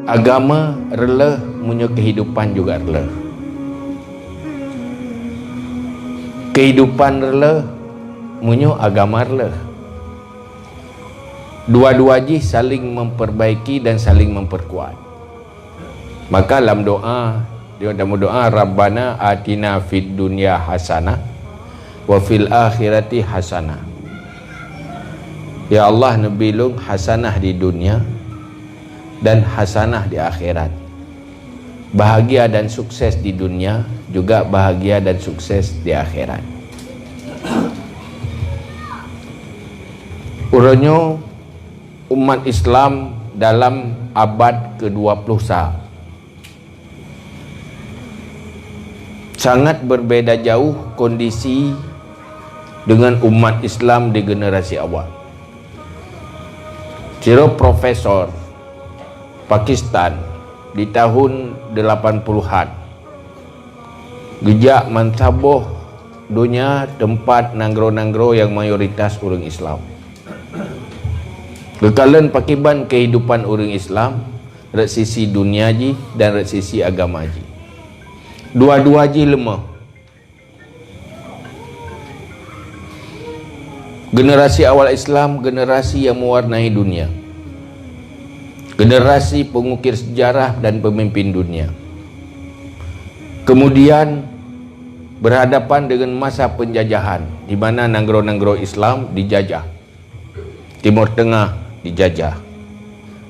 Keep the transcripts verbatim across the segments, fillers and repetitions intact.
Agama reuloh meunyoe keuhidupan juga reuloh. Keuhidupan reuloh meunyoe agama reuloh. Dua-dua jih saling memperbaiki dan saling memperkuat. Maka lam doa, dia meudoa, "Rabbana atina fid dunya hasanah wa fil akhirati hasanah." Ya Allah, neubi lôn hasanah di dunia dan hasanah di akhirat. Bahagia dan sukses di dunia, juga bahagia dan sukses di akhirat. Uroe nyoe umat Islam dalam abad kedua puluh sa sangat berbeda jauh kondisi dengan umat Islam di generasi awal. Sidroe profesor Pakistan di tahun delapan puluhan geujak meusaboh donya teumpat nanggroe-nanggroe nyang mayoritas ureuëng Islam. Geukalon pakiban keuhidupan ureuëng Islam, rot sisi dunia jih dan rot sisi agama jih. Dua-dua jih leumoh. Generasi awal Islam, generasi yang mewarnai dunia. Generasi pengukir sejarah dan pemimpin dunia. Kemudian, berhadapan dengan masa penjajahan, di mana nanggroe-nanggroe Islam dijajah. Timur Tengah dijajah.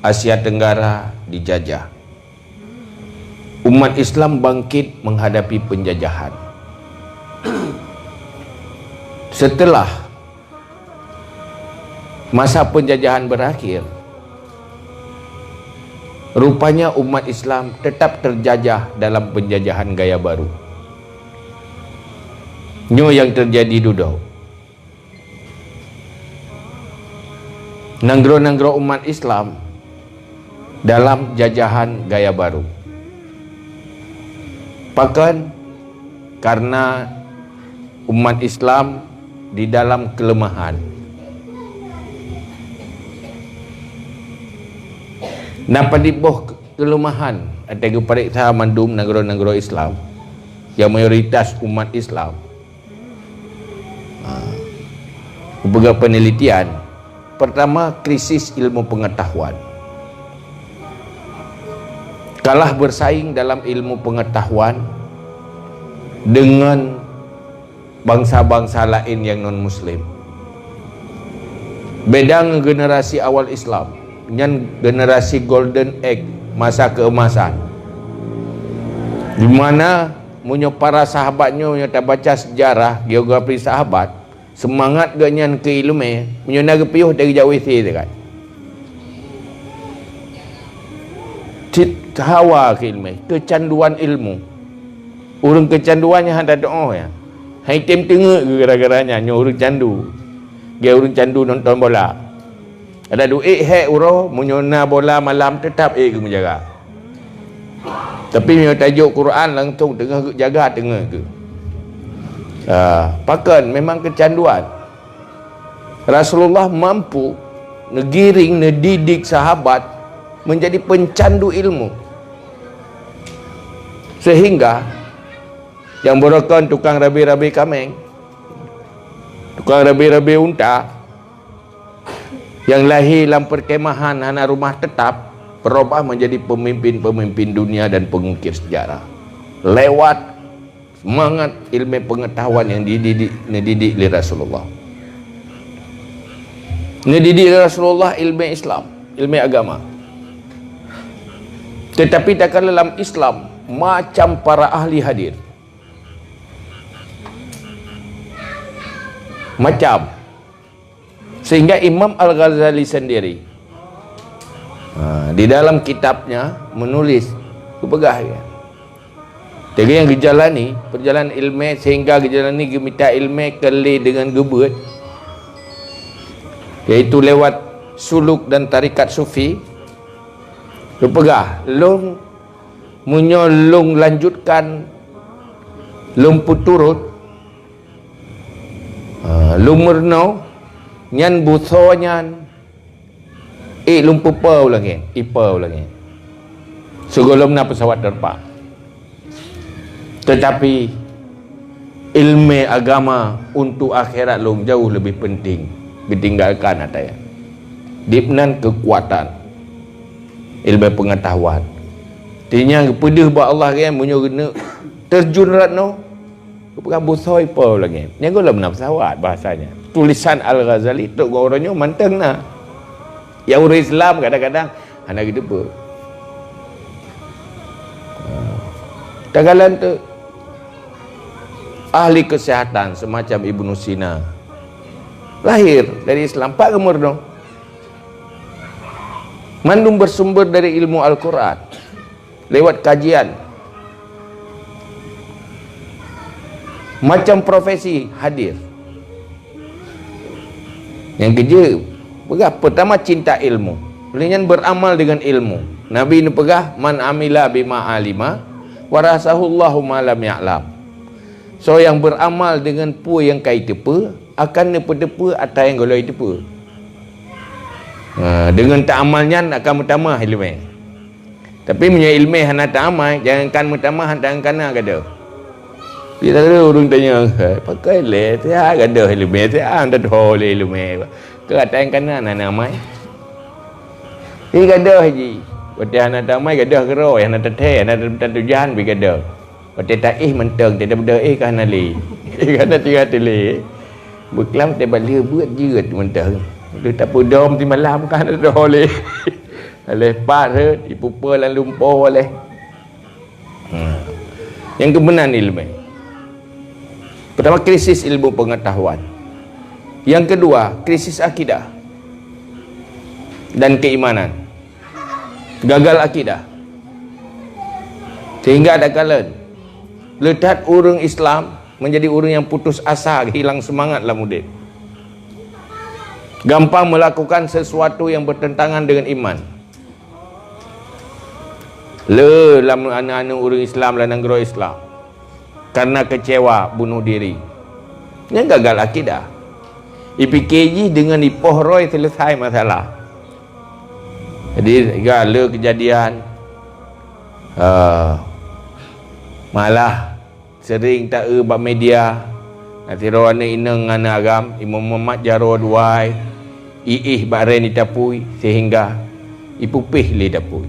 Asia Tenggara dijajah. Umat Islam bangkit menghadapi penjajahan. Setelah masa penjajahan berakhir, rupanya umat Islam tetap terjajah dalam penjajahan gaya baru. Nyoe nyang terjadi dudoe. Nanggroe-nanggroe umat Islam dalam jajahan gaya baru. Pakon? Karena umat Islam di dalam kelemahan. Na padit boh kelemahan, watée geupareksa mandum nanggroe-nanggroe Islam, nyang mayoritas umat Islam. Ha. Geupeugah penelitian, pertama, krisis ilmu pengetahuan. Kalah bersaing dalam ilmu pengetahuan dengan bansa-bansa laén nyang non-muslim. Beda ngon generasi awal Islam, nyan generasi golden age, masa keemasan. Di mana meunyoe para sahabat nyoe, nyoe tabaca sejarah, geografi sahabat, seumangat geuhnyan keu iéleumé, meunyoe na geupiôh dari jak W C teuka. Cit hawa keu iéleumé, keucanduan ilmu. Ureuëng keucanduan nyan hana teuoh nyan. Hai tem teungeut geuh gara-gara nyan, nyoe ureuëng candu. Geuh ureuëng candu nonton bola. Ada duek hék uroe, meunyoe na bola malam, teutap ék geumeujara. Tapi meunyoe tajok Quran, langsung teungoh geujaga teungeut geuh. Ah, pakon? Memang keucanduan. Rasulullah mampu neugiring, neudidik sahabat menjadi pencandu ilmu. Sehingga nyang beurokon tukang rabe-rabe kaméng, tukang rabe-rabe unta, nyang lahé lam perkemahan hana rumah tetap, berubah menjadi pemimpin-pemimpin dunia dan pengukir sejarah. Lewat semangat ilmu pengetahuan yang dididik, dididik oleh Rasulullah. Dididik oleh Rasulullah ilmu Islam, ilmu agama. Tetapi tatkala lam Islam, macam para ahli hadir. Macam. Sehingga Imam Al-Ghazali sendiri, ha, di dalam kitabnya menulis, geupeugah, ya. Jadi nyang geujalani perjalanan ilmu sehingga geujalani geumita ilmu keu lé deungon geubeuet, yaitu lewat suluk dan tarekat sufi, geupeugah, lôn, meunyoe lôn lanjutkan, lôn peuturot, ha, lôn meurunoe, nyan beusoe nyan ék lôn peupo u langét, ipo u langét. Sigohlom na pesawat terbang. Tetapi ilmu agama untuk akhirat lôn jauh lebih penting ditinggalkan atai. Dibnan kekuatan ilmu pengetahuan. Tinyang geupeudeuh bak Allah kan, meunyoe geuneuk terjun rat nyoe, geupeugah busoi po lagée. Nyan gohlom na pesawat bahasanya. Tulisan Al-Ghazali trok geuh uroe nyoe mantong na. Ya ureuëng Islam kadang-kadang hana geuteupeue. Takalon tu ahli kesehatan semacam Ibnu Sina lahir dari Islam, pak geumeurunoe. Mandum bersumber dari ilmu Al-Quran lewat kajian. Macam profesi hadir. Nyang keujeuet, peugah pertama cinta ilmu. Lheueh nyan beramal dengan ilmu. Nabi neupeugah, "Man amila bima alima, warasahullahu ma lam ya'lam." Soe nyang beramal dengan peue nyang ka jiteupeue, akan neupeuteupeue atra nyang gohlom jiteupeue. Ha, deungon taamal nyan akan meutamah iéleumé. Tapi meunyoe iéleumé hana taamal, jangankan meutamah, jangankan na gadôh. Kita ureuëng tanya, "Pakon lé, siat gadôh iéleumé, siat hana tatuho lé iéleumé." Keu atra nyang kana na amai. Ih gadôh jih. Watée hana taamal gadôh keudroe, hana tathée, hana tatujan pih gadôh. Watée taéh mantong, teutab deuh éh ka hana lé. Ka hana tinggai teuh lé. Beuklam teubat lheueh beuet jeuet mantong. Lheueh tapeudom simalam ka hana tatuho lé. Aléh pat rhot, ipupe lam lumpoe aléh. Hmm. Nyang keumeunan iéleumé. Pertama, krisis ilmu pengetahuan. Yang kedua, krisis akidah dan keimanan. Gagal akidah. Sehingga takalon, le that ureuëng Islam menjadi ureuëng nyang putus asa, hilang semangat lam udeb. Gampang melakukan sesuatu yang bertentangan dengan iman. Le lam aneuëk-aneuëk ureuëng Islam lam nanggroe Islam, karena kecewa bunuh diri. Nyan gagal akidah. Ipike jih deungon ipoh roe selesai masalah. Jadi, ga le kejadian, eh, malah sering taeu bak media, na sidroe aneuëk inong ngon aneuëk agam, imum mumat jaroe dua ai, iéh bak ren itapui, sehingga ipupih lé tapui.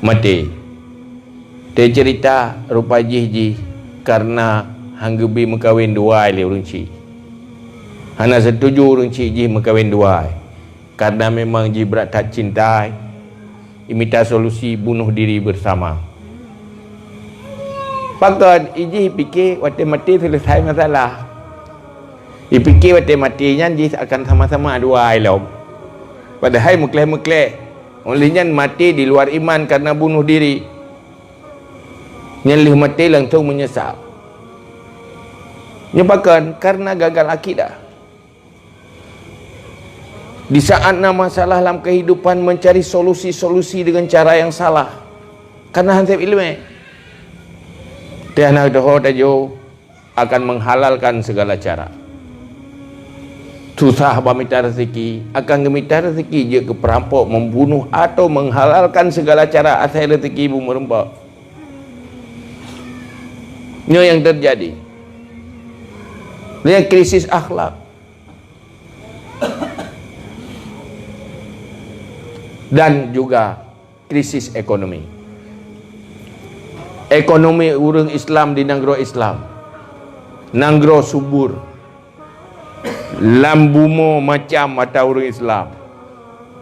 Maté. Teuceurita rupa jih jih karena han geubi meukawen dua ai lé ureuëng chik. Hana seutuju ureuëng chik jih meukawen dua ai. Karena memang jih brat that cinta, imita solusi bunuh diri bersama. Pakon, ijih ipike watée maté selesai masalah. Ipike watée maté nyan jih akan sama-sama dua ai lom. Padahai meukleh-meukleh. Oleh nyan maté di luar iman karena bunuh diri. Nyan lheueh maté langsung menyesal. Nyoe pakon, karena gagal akidah. Di saat na masalah lam kehidupan, mencari solusi-solusi dengan cara yang salah. Karena hanseb iéleumé. Teuh na teuho tajo akan menghalalkan segala cara. Susah bak mita rezeki, akan geumita rezeki jeuet keu peurampok, membunuh atau menghalalkan segala cara asai rezeki beumeureumpok. Nyoe nyang terjadi. Nyoe krisis akhlak. Dan juga krisis ekonomi. Ekonomi ureuëng Islam di nanggroe Islam, nanggroe subur, lam bumoe macam ata ureuëng Islam,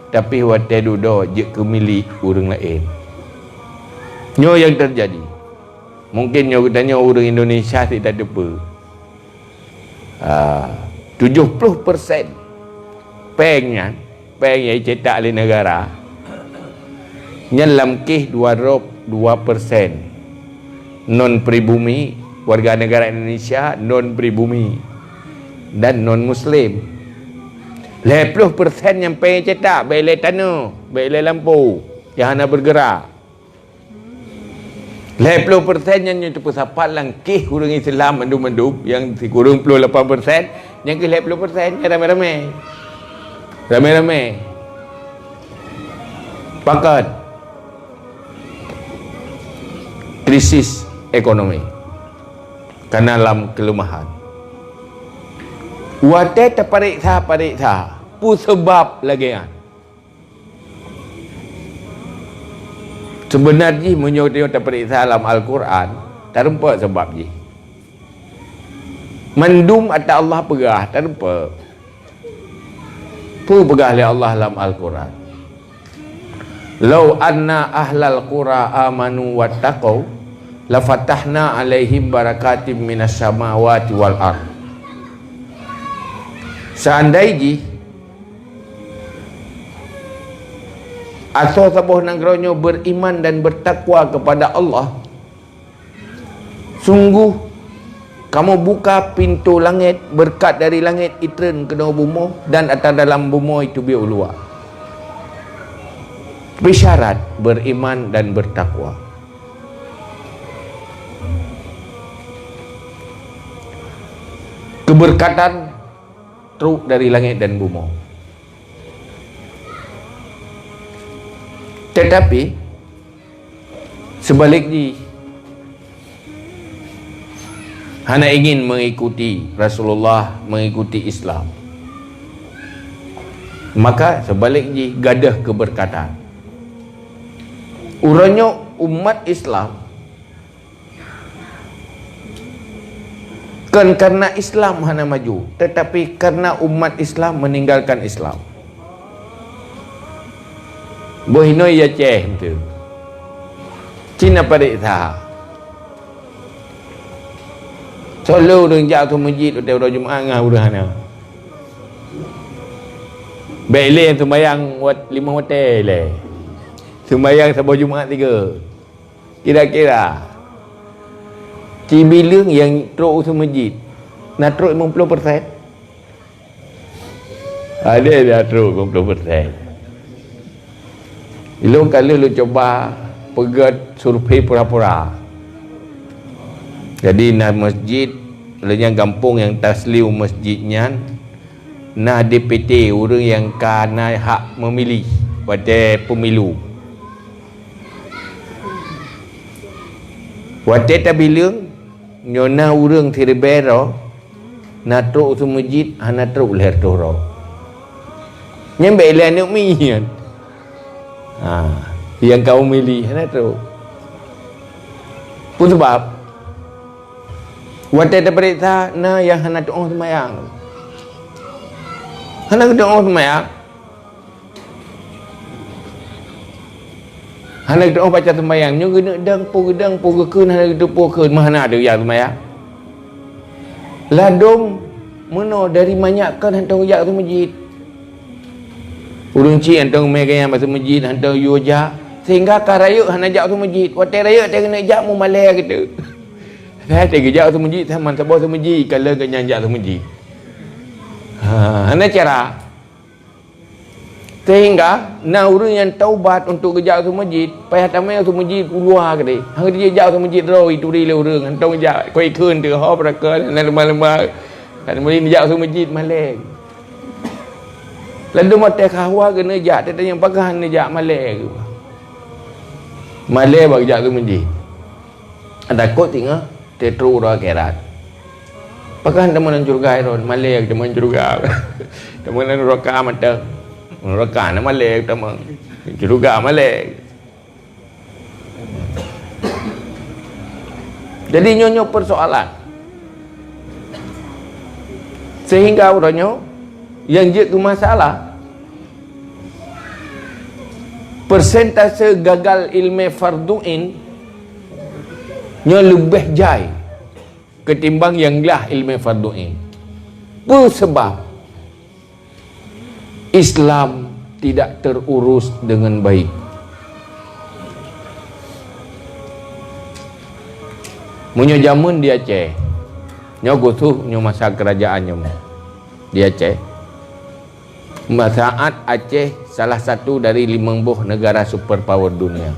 tapi watée dudoe jeuet keu milék ureuëng laén. Nyoe nyang terjadi. Mungkin nyoe geutanyoe ureuëng Indonesia sit tateupeue. Ah, tujoh ploh persen péng nyan, péng nyang jicetak lé negara, nyan lam kéh dua droe dua persen non pribumi, warga negara Indonesia non pribumi dan non muslim. Lhée ploh persen nyang péng jicetak bék lé tanoh, bék lé lampôh nyang hana bergerak. Lhée ploh persen nyan nyoe teupeusapat lam kéh ureuëng Islam mandum-mandum, nyang sikureueng ploh lapan persen, nyang keu lhée ploh persen nyan ramé-ramé. Ramé-ramé. Pakon. krisis ekonomi, karena lam kelemahan. Watée tapareksa-pareksa, peue sabab lagée nyan? Seubeuna jih meunyoe tanyoe tapareksa lam Al-Qur'an, tarumpok sabab jih. Mandum ata Allah peugah, tarumpok. Peue peugah lé Allah lam Al-Qur'an? "Lau anna ahlal qura amanu wattaqau, lafatahna 'alaihim barakatim minas samawati wal ard." Seandai jih asoe saboh nanggroe nyoe beriman dan bertakwa kepada Allah, sungguh kamoe buka pintoe langét, beureukat dari langét itreun keunoe bumoe dan ata dalam bumoe iteubiet u luwa. Tapi syarat beriman dan bertakwa. Keberkatan trok dari langét dan bumoe. Tetapi, seubalik jih, hana ingin mengikuti Rasulullah, mengikuti Islam. Maka, seubalik jih, gadôh keberkatan. Uroe nyoe umat Islam kon karena Islam hana maju, tetapi karena umat Islam meninggalkan Islam. Boh inoi ya ceh tu. Cina parit tha. Solo ureuëng jak tu masjid utai uroe Jumaat ngah ureuëng hana. Baik lé sumbayang wat lima watée lé. Sumbayang saboh Jumaat tiga. Kira-kira, cibileueng nyang trok u masjid, na trok lima puluh persen? Ada dah trok lima puluh persen. Ilong kali lu coba peugét survei pura-pura. Jadi, na masjid, lanyang gampông nyang tasliu masjid nyan, na D P T, ureuëng nyang ka na hak memilih watée pemilu. Watée tabileueng, nyoe na ureuëng siribée droe, na trok u masjid, hana trok lhée reutôh droe. Nyan bék lé aneuëk miet. Ha, nyang ka memilih, hana trok. Peue sabab? Watée tapareksa, na nyang hana tuoh seumayang. Hana geutuoh seumayang. Hana geutuoh baca seumayang. Nyoe geuneuk dang, peue geudang, peue geukheun, hana geutuoh peue kheun, meuhana teuh jak seumayang. Ladôm meunoe dari manyak kon hantom jak u masjid. Ureuëng cit hantom mé gaya masuk masjid, hantom yue jak. Sehingga ka rayeuk hana jak u masjid. Watée rayeuk teuh geuneuk jak, mumalée gitu. Saya teuh geujak u masjid, saman saboh u masjid, kalau geuhnyan jak u masjid. Ha, hana cara. Sehingga, na ureuëng nyang taubat untuk geujak u masjid, payah tamé u masjid u luwa keudeh. Hana geujak u masjid droe, ituri lé ureuëng, hantom jak, koi kheun teuh, ho, beuraka, na leumah-leumah. Kan mulai jak u masjid, malée. Lalu maté kahwa keuneuk jak, teuh tanyong pakon neujak, malée. Malée bak jak u masjid. Takot singoh teutrok u akhirat. Pakon teuma lam syeuruga droe, malée teuma syeuruga. Teuma lam nuraka mantong. Nuraka na malée teuma. Syeuruga malée. Jadi nyoe-nyoe persoalan. Sehingga uroe nyoe nyang jeuet keu masalah, persentase gagal ilmé fardhu ain nyoe leubeh jai ketimbang nyang glah ilmé fardhu ain. Peue sabab? Islam tidak terurus dengan baik. Meunyoe jameun di Aceh, nyoe khusos nyoe masa kerajaan nyoe di Aceh. Saat Aceh salah satu dari limong boh negara superpower dunia.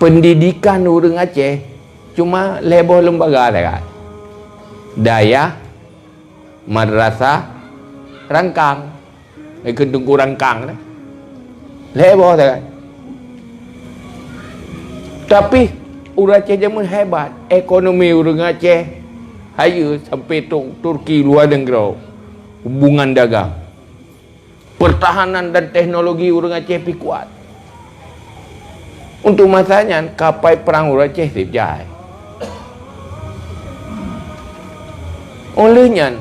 Pendidikan ureuëng Aceh cuma lhée boh lembaga sagai. Dayah, madrasah, rangkang. Ikut Teungku Rangkang dah. Lhée boh sagai. Tapi Ureuëng Aceh jameun hebat, ekonomi ureuëng Aceh hayeue sampai trok Turki luwa nanggroe, hubungan dagang. Pertahanan dan teknologi ureuëng Aceh pih kuat. Untuk masa nyan, kapai prang ureuëng Aceh seb jai. Óh lheueh nyan,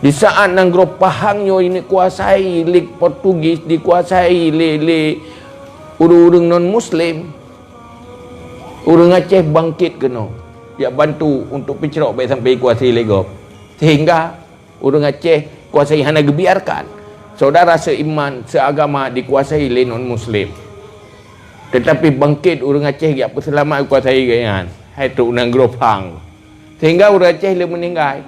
di saat nanggroe Pahang nyoe dikuasai lé Portugis, dikuasai lé, lé ureuëng-ureuëng non-muslim, ureuëng Aceh bangkét keunoe, jak bantu untuk peucrok bék sampai dikuasai lé gob. Sehingga ureuëng Aceh kuasai hana geubiarkan saudara seiman, seagama dikuasai lé non-muslim. Teutapi bangkét ureuëng Aceh jak peuseulamat kuasai gobnyan, hai trok nanggroe Pahang. Sehingga ureuëng Aceh lé meuninggai.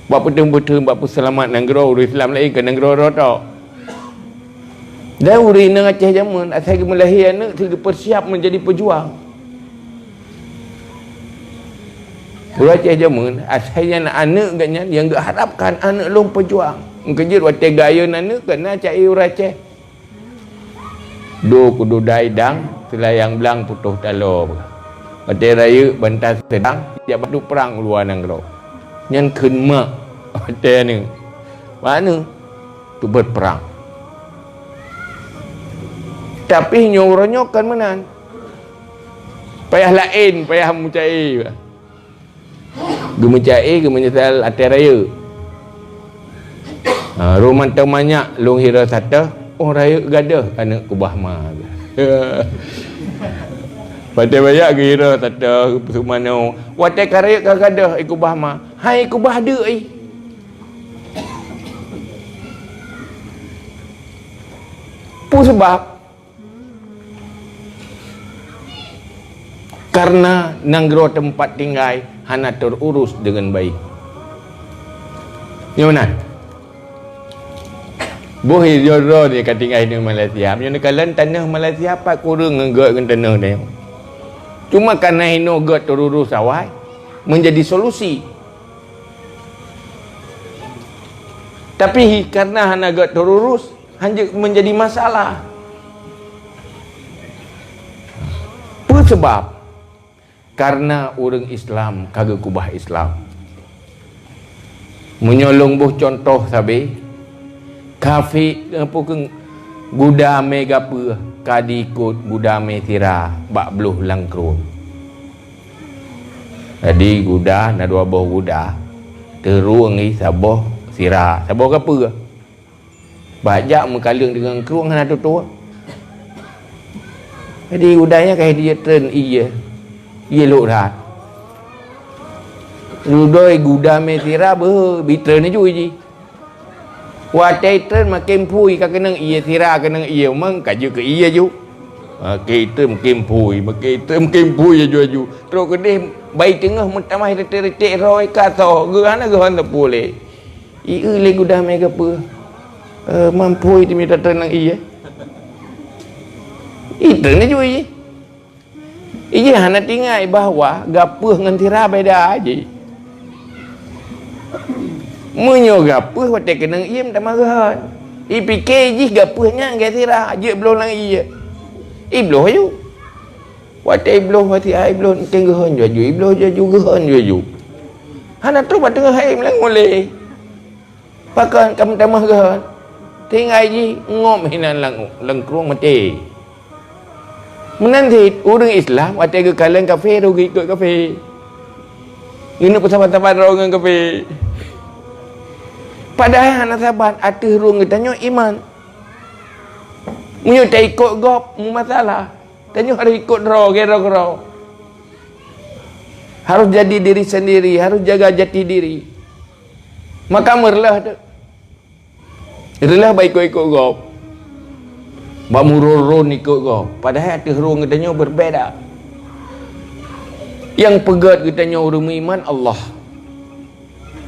Bak peuteun-peuteun, bak peuseulamat nanggroe, ureuëng Islam laén keu nanggroe droe tok. Dan ureuëng inong Aceh jameun, asai geumeulahé aneuëk, si geupeusiab meunjadi peujuang. Ureuëng Aceh jameun, asai nyan aneuëk gobnyan nyang geuharapkan aneuëk lôn peujuang. Meukeujeuet watée geuayeuen aneuëk, keunan cak ié ureuëng Aceh. Dô keududai dang, seulayang blang putôh taloe. Watée rayeuk banta seudang, jak bantu prang u luwa nanggroe. Nyan kheun mak watée nyoe. Mak nyoe teubiet prang. Tapi nyoe uroe nyoe kon meunan. Payah laén, payah meucai. Geumeucai, geumeunyeusal até rayeuk. Ha, rhom mantong manyak lôn hira satéh, oh rayeuk gadôh aneuëk kubah ma. Watée banyak geuhira satéh, geupeusumanoe. Watée ka rayeuk ka gadôh, eh, kubah ma. Hai kubah deuk, eh. Peue sabab? Karena nanggroe teumpat tinggai hana terurus dengan baik. Nyoe meunan. Boh droe-droe ni ka tinggai di Malaysia. Meunyoe neukalon tanoh Malaysia pat kureueng ngon gét ngon tanoh nyoe. Cuma karena inoe gét terurus awai, menjadi solusi. Tapi karena hana gét terurus, hanjeuet menjadi masalah. Peue sabab? Karena ureuëng Islam ka geukubah Islam. Meunyoe lôn boh cuntoh sabe, kafé, eh, peue keuh, guda mé gapeue ka diikot guda mé sira bak bloh lam krueng. Jadi guda na dua boh guda, teurueng i saboh sira, saboh gapeue. Bak jak meukaleueng deungon krueng hana tutoe. Jadi guda nyan ka jitreun ié, ié lhok that. Dudoe guda mé sira beuhe, jitreun aju jih. Watée jitreun maken phui ka keunong ié, sira keunong ié, meung ka jeuet keu ié aju. Maken jitreun maken phui, maken jitreun maken phui aju-aju. Trok keudeh bai teungoh meutamah retek-retek roe ka soh, geuh hana geuhon teupue lé. Ié lé guda mé gapeue? Eh, man phui teumita treun lam ié. Itreun aju ié. Ié hana tingai bahwa gapeue ngon sira beda jih. Meunyoe gapeue watée keunong ié meutamah geuhon. Ipike jih gapeue nyan lagée sira, jeuet bloh lam ié. Ibloh aju. Watée ibloh, watée ai ibloh, mungken geuhon aju-aju, ibloh aju-aju, geuhon aju-aju. Hana trok bak teungoh hai meulangule. Pakon ka meutamah geuhon? Tinggai jih ngop hinan lam, lam krueng maté. Meunan cit ureuëng Islam watée geukalon kafé, roh geuikot kafé. Geuneuk peusaban-saban droe ngon kafé. Padahai hana saban ateueh droe geutanyoe iman. Meunyoe taikot gob, meumasalah. Tanyoe harôh ikot droe, keudroe-keudroe. Harôh jadi diri sendiri, harôh jaga jati diri. Maka meureuloh teuh. Reuloh bak ikot-ikot gob. Bak meuron-ron ikot gob. Padahai ateueh rhueng geutanyoe berbeda. Nyang peugét geutanyoe ureuëng meuiman Allah.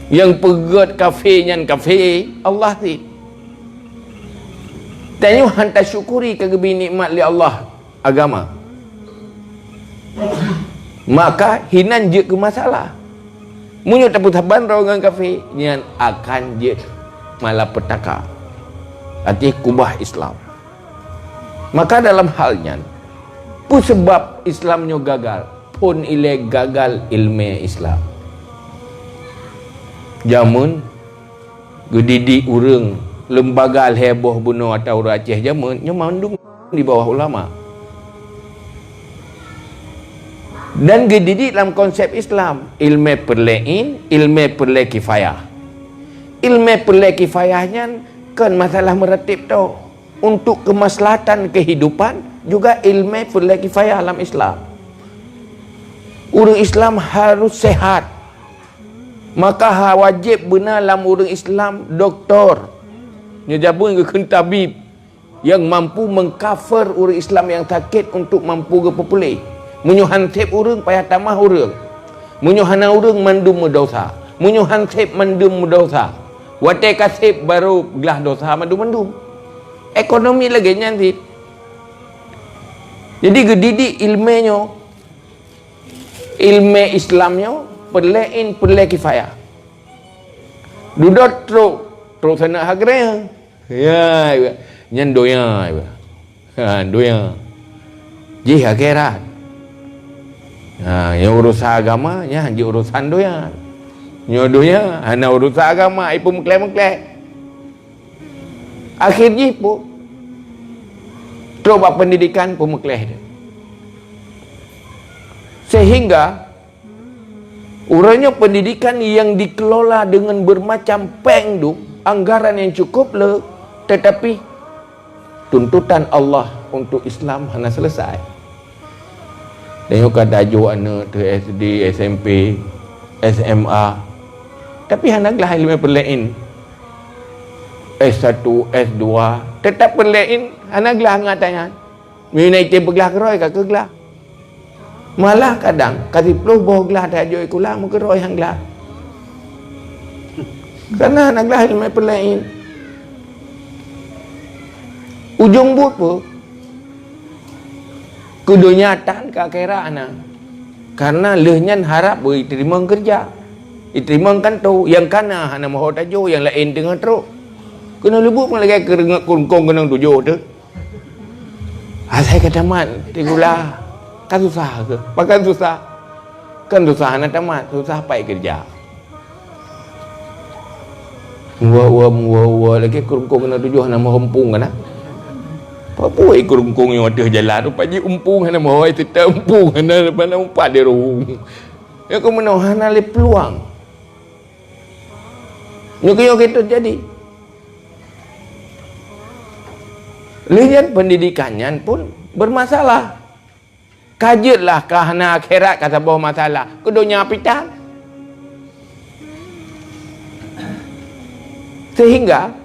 Nyang peugét kafé nyan kafé, Allah cit. Tanyoe han tasyukuri ka geubri nikmat lé Allah agama. Maka hinan jeuet keu masalah. Meunyoe tapeusaban droe ngon kafé, nyan akan jeuet malapetaka. Arti kubah Islam. Maka dalam hal nyan, peue seubab Islam nyoe gagal. Phon ilée gagal ileumé Islam. Jameun geudidik ureuëng lembaga lhée boh bunoe atau ureuëng Aceh jameun nyoe mandum di bawah ulama. Dan geudidik lam konsep Islam, ileumé peureulée in, ileumé peureulée kifayah. Ileumé peureulée kifayah nyan kon masalah meuratéb tho. Untuk keumaslahatan keuhidupan juga ileumé peureulée kifayah lam Islam. Ureuëng Islam harus sehat. Maka ha wajéb beuna lam ureuëng Islam doktor. Nyoe jameun geukheun tabib nyang mampu mengcover ureuëng Islam nyang sakét untuk mampu geupeupuléh. Meunyoe han sép ureuëng payah tamah ureuëng. Meunyoe hana ureuëng mandum meudosa. Meunyoe han sép mandum meudosa. Watée ka sép barô glah dosa mandum-mandum. Ekonomi lagée nyan cit. Jadi geudidik ileumé nyoe, ileumé Islam nyoe peureulée in peureulée kifayah. Dudoe trok, trok saneuk hagre. Ya, nyan donya. Ha, donya. Jih akhirat. Ha, nyang urusan agama, nyan jih urusan donya. Nyoe donya, hana urusan agama, ipeumeukleh-meukleh. Akhé jih pun trok bak pendidikan peumeukleh dia. Sehingga uroe nyoe pendidikan yang dikelola dengan bermacam péng dum, anggaran yang cukup le, tetapi tuntutan Allah untuk Islam hana selesai. Dan nyoe ka tajok aneuk teuh S D, S M P, S M A. Tapi hana glah ileumé peureulée in. S satu, S dua, tetap peureulée in, hana glah ngon ata nyan. Meunyoe na item peuglah keurôi ka keuglah. Malah kadang ka siplôh boh glah tajok sikula meukeurôi han glah. Karena hana glah ileumé peureulée in. Ujong buet peue? Keu donya tan, keu akhirat hana. Karena lheueh nyan harab beuteurimong keureuja. Iteurimong kantô, nyang kana hana meuho tajok, nyang laén teungoh trok. Keuneuk leubuet meulagée keureungeuk kungkong keunong tujoh teuh. Asai ka tamat sikula, ka susah keuh. Pakon susah? Kan susah hana tamat, susah pai keureuja. Meuwa-wa, meuwa-wa, lagée krueng-krueng keunan tujoh hana meuho eumpung kana. Peue-peue krueng-krueng nyang ateueh jalan, rupa jih eumpung hana meuho, teutap eumpung hana, hana meupat di rueng. Ya, keu meunoe hana lé peuluang. Nyoe keuh nyang teujadi. Lheueh nyan pendidikan nyan pun bermasalah. Ka jeuet lah ka hana akhirat ka saboh masalah, keu donya pih tan. Sehingga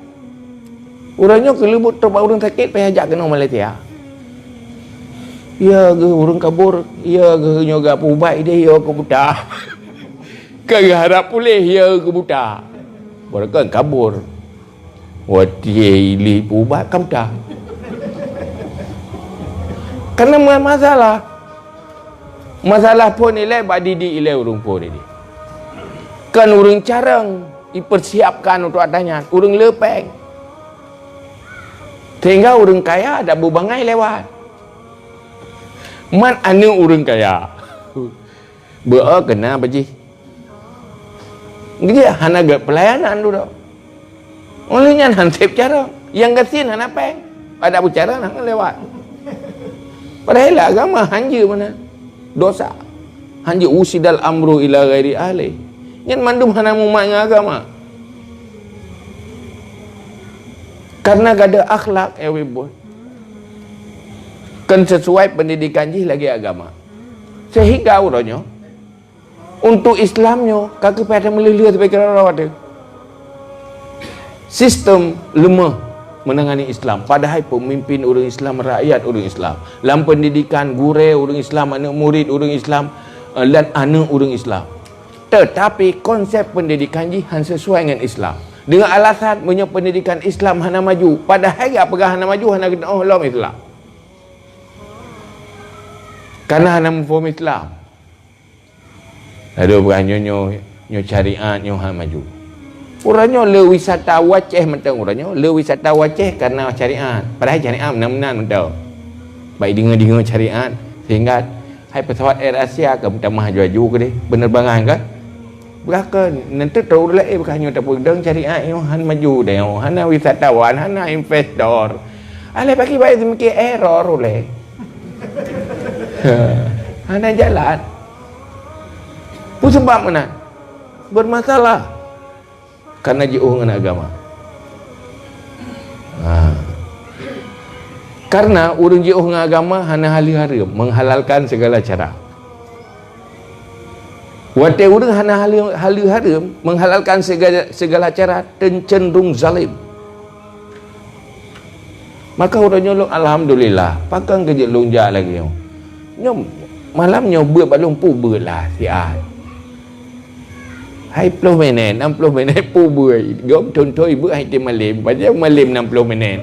uroe nyoe keu leubuet trok bak ureuëng sakét payah jak keunoe Malaysia. Ya geuh ureuëng kabur, ya geuh nyoe geuh peuubat idéh, ya keu buta. Ka geuharab puléh, ya keu buta. Barokon kabur. Watée ilée peuubat ka buta. Karena ma-, masalah. Masalah phon ilée bak didik ilée ureuëng phon ilée. Kan ureuëng carông ipeusiapkan untuk ata nyan, ureuëng le péng. Sehingga ureuëng kaya dak beubangai lewat. Man aneuëk ureuëng kaya. Beu keuna bajih. Dia hana gét pelayanan dudoe. Oleh nyan han sép carông. Nyang gasien hana péng. Pada bicara hana lewat. Padahai lam agama hanjeuet meunan. Dosa. Hanjeuet usidal amru ila ghairi ahli. Nyan mandum hana mumat ngon agama. Karena gada akhlak, ya ibu. Kan sesuai pendidikan jih lagi agama. Sehingga uroe nyoe Untuk Islam nyoe ka keuh payah tameulheueh-lheueh sabe keudroe-droe teuh. Sistem leumah meunangani Islam, padahai peumimpin ureuëng Islam, rakyat ureuëng Islam. Lam pendidikan, gurée ureuëng Islam, aneuëk murit ureuëng Islam, eh, dan aneuëk ureuëng Islam. Tetapi konsep pendidikan jih han sesuai ngon Islam. Dengan alasan meunyoe pendidikan Islam hana maju, padahai geupeugah hana maju, hana geutanyoe lom Islam. Karena hana muphom Islam. Lalu peugah nyoe, nyoe, nyoe syariat, nyoe han maju. Uroe nyoe le wisata u Aceh mantong uroe nyoe, le wisata u Aceh karena syariat. Padahai syariat meunan-meunan mantong. Baik deungoe-deungoe syariat, sehingga Hai pesawat AirAsia ka meutamah aju-aju keudeh, penerbangan kan? Beurah kon, nanti trok ureueng laén beurah nyoe tapeudong syariat nyoe han maju deh, hana wisatawan, hana investor. Alah bagi baik seumiké error uleh. Hana jalan. Peue sabab meunan? Bermasalah. Karena jiôh ngon agama. Ha. Karena ureueng jiôh ngon agama hana haleuh hareuem, menghalalkan segala cara. Watée ureueng hana haleuh, haleuh hareuem, menghalalkan segala, segala cara, cenderung zalim. Maka uroe nyoe lôn alhamdulillah, pakon keu jeuet lôn jak lagée nyoe. Nyoe malam nyoe beuet bak lôn peue beuet lah siat. Hai ploh minét, nam ploh minét peue beuet. Gob thon-thon beuet hai tem malem, pajan malem nam ploh minét.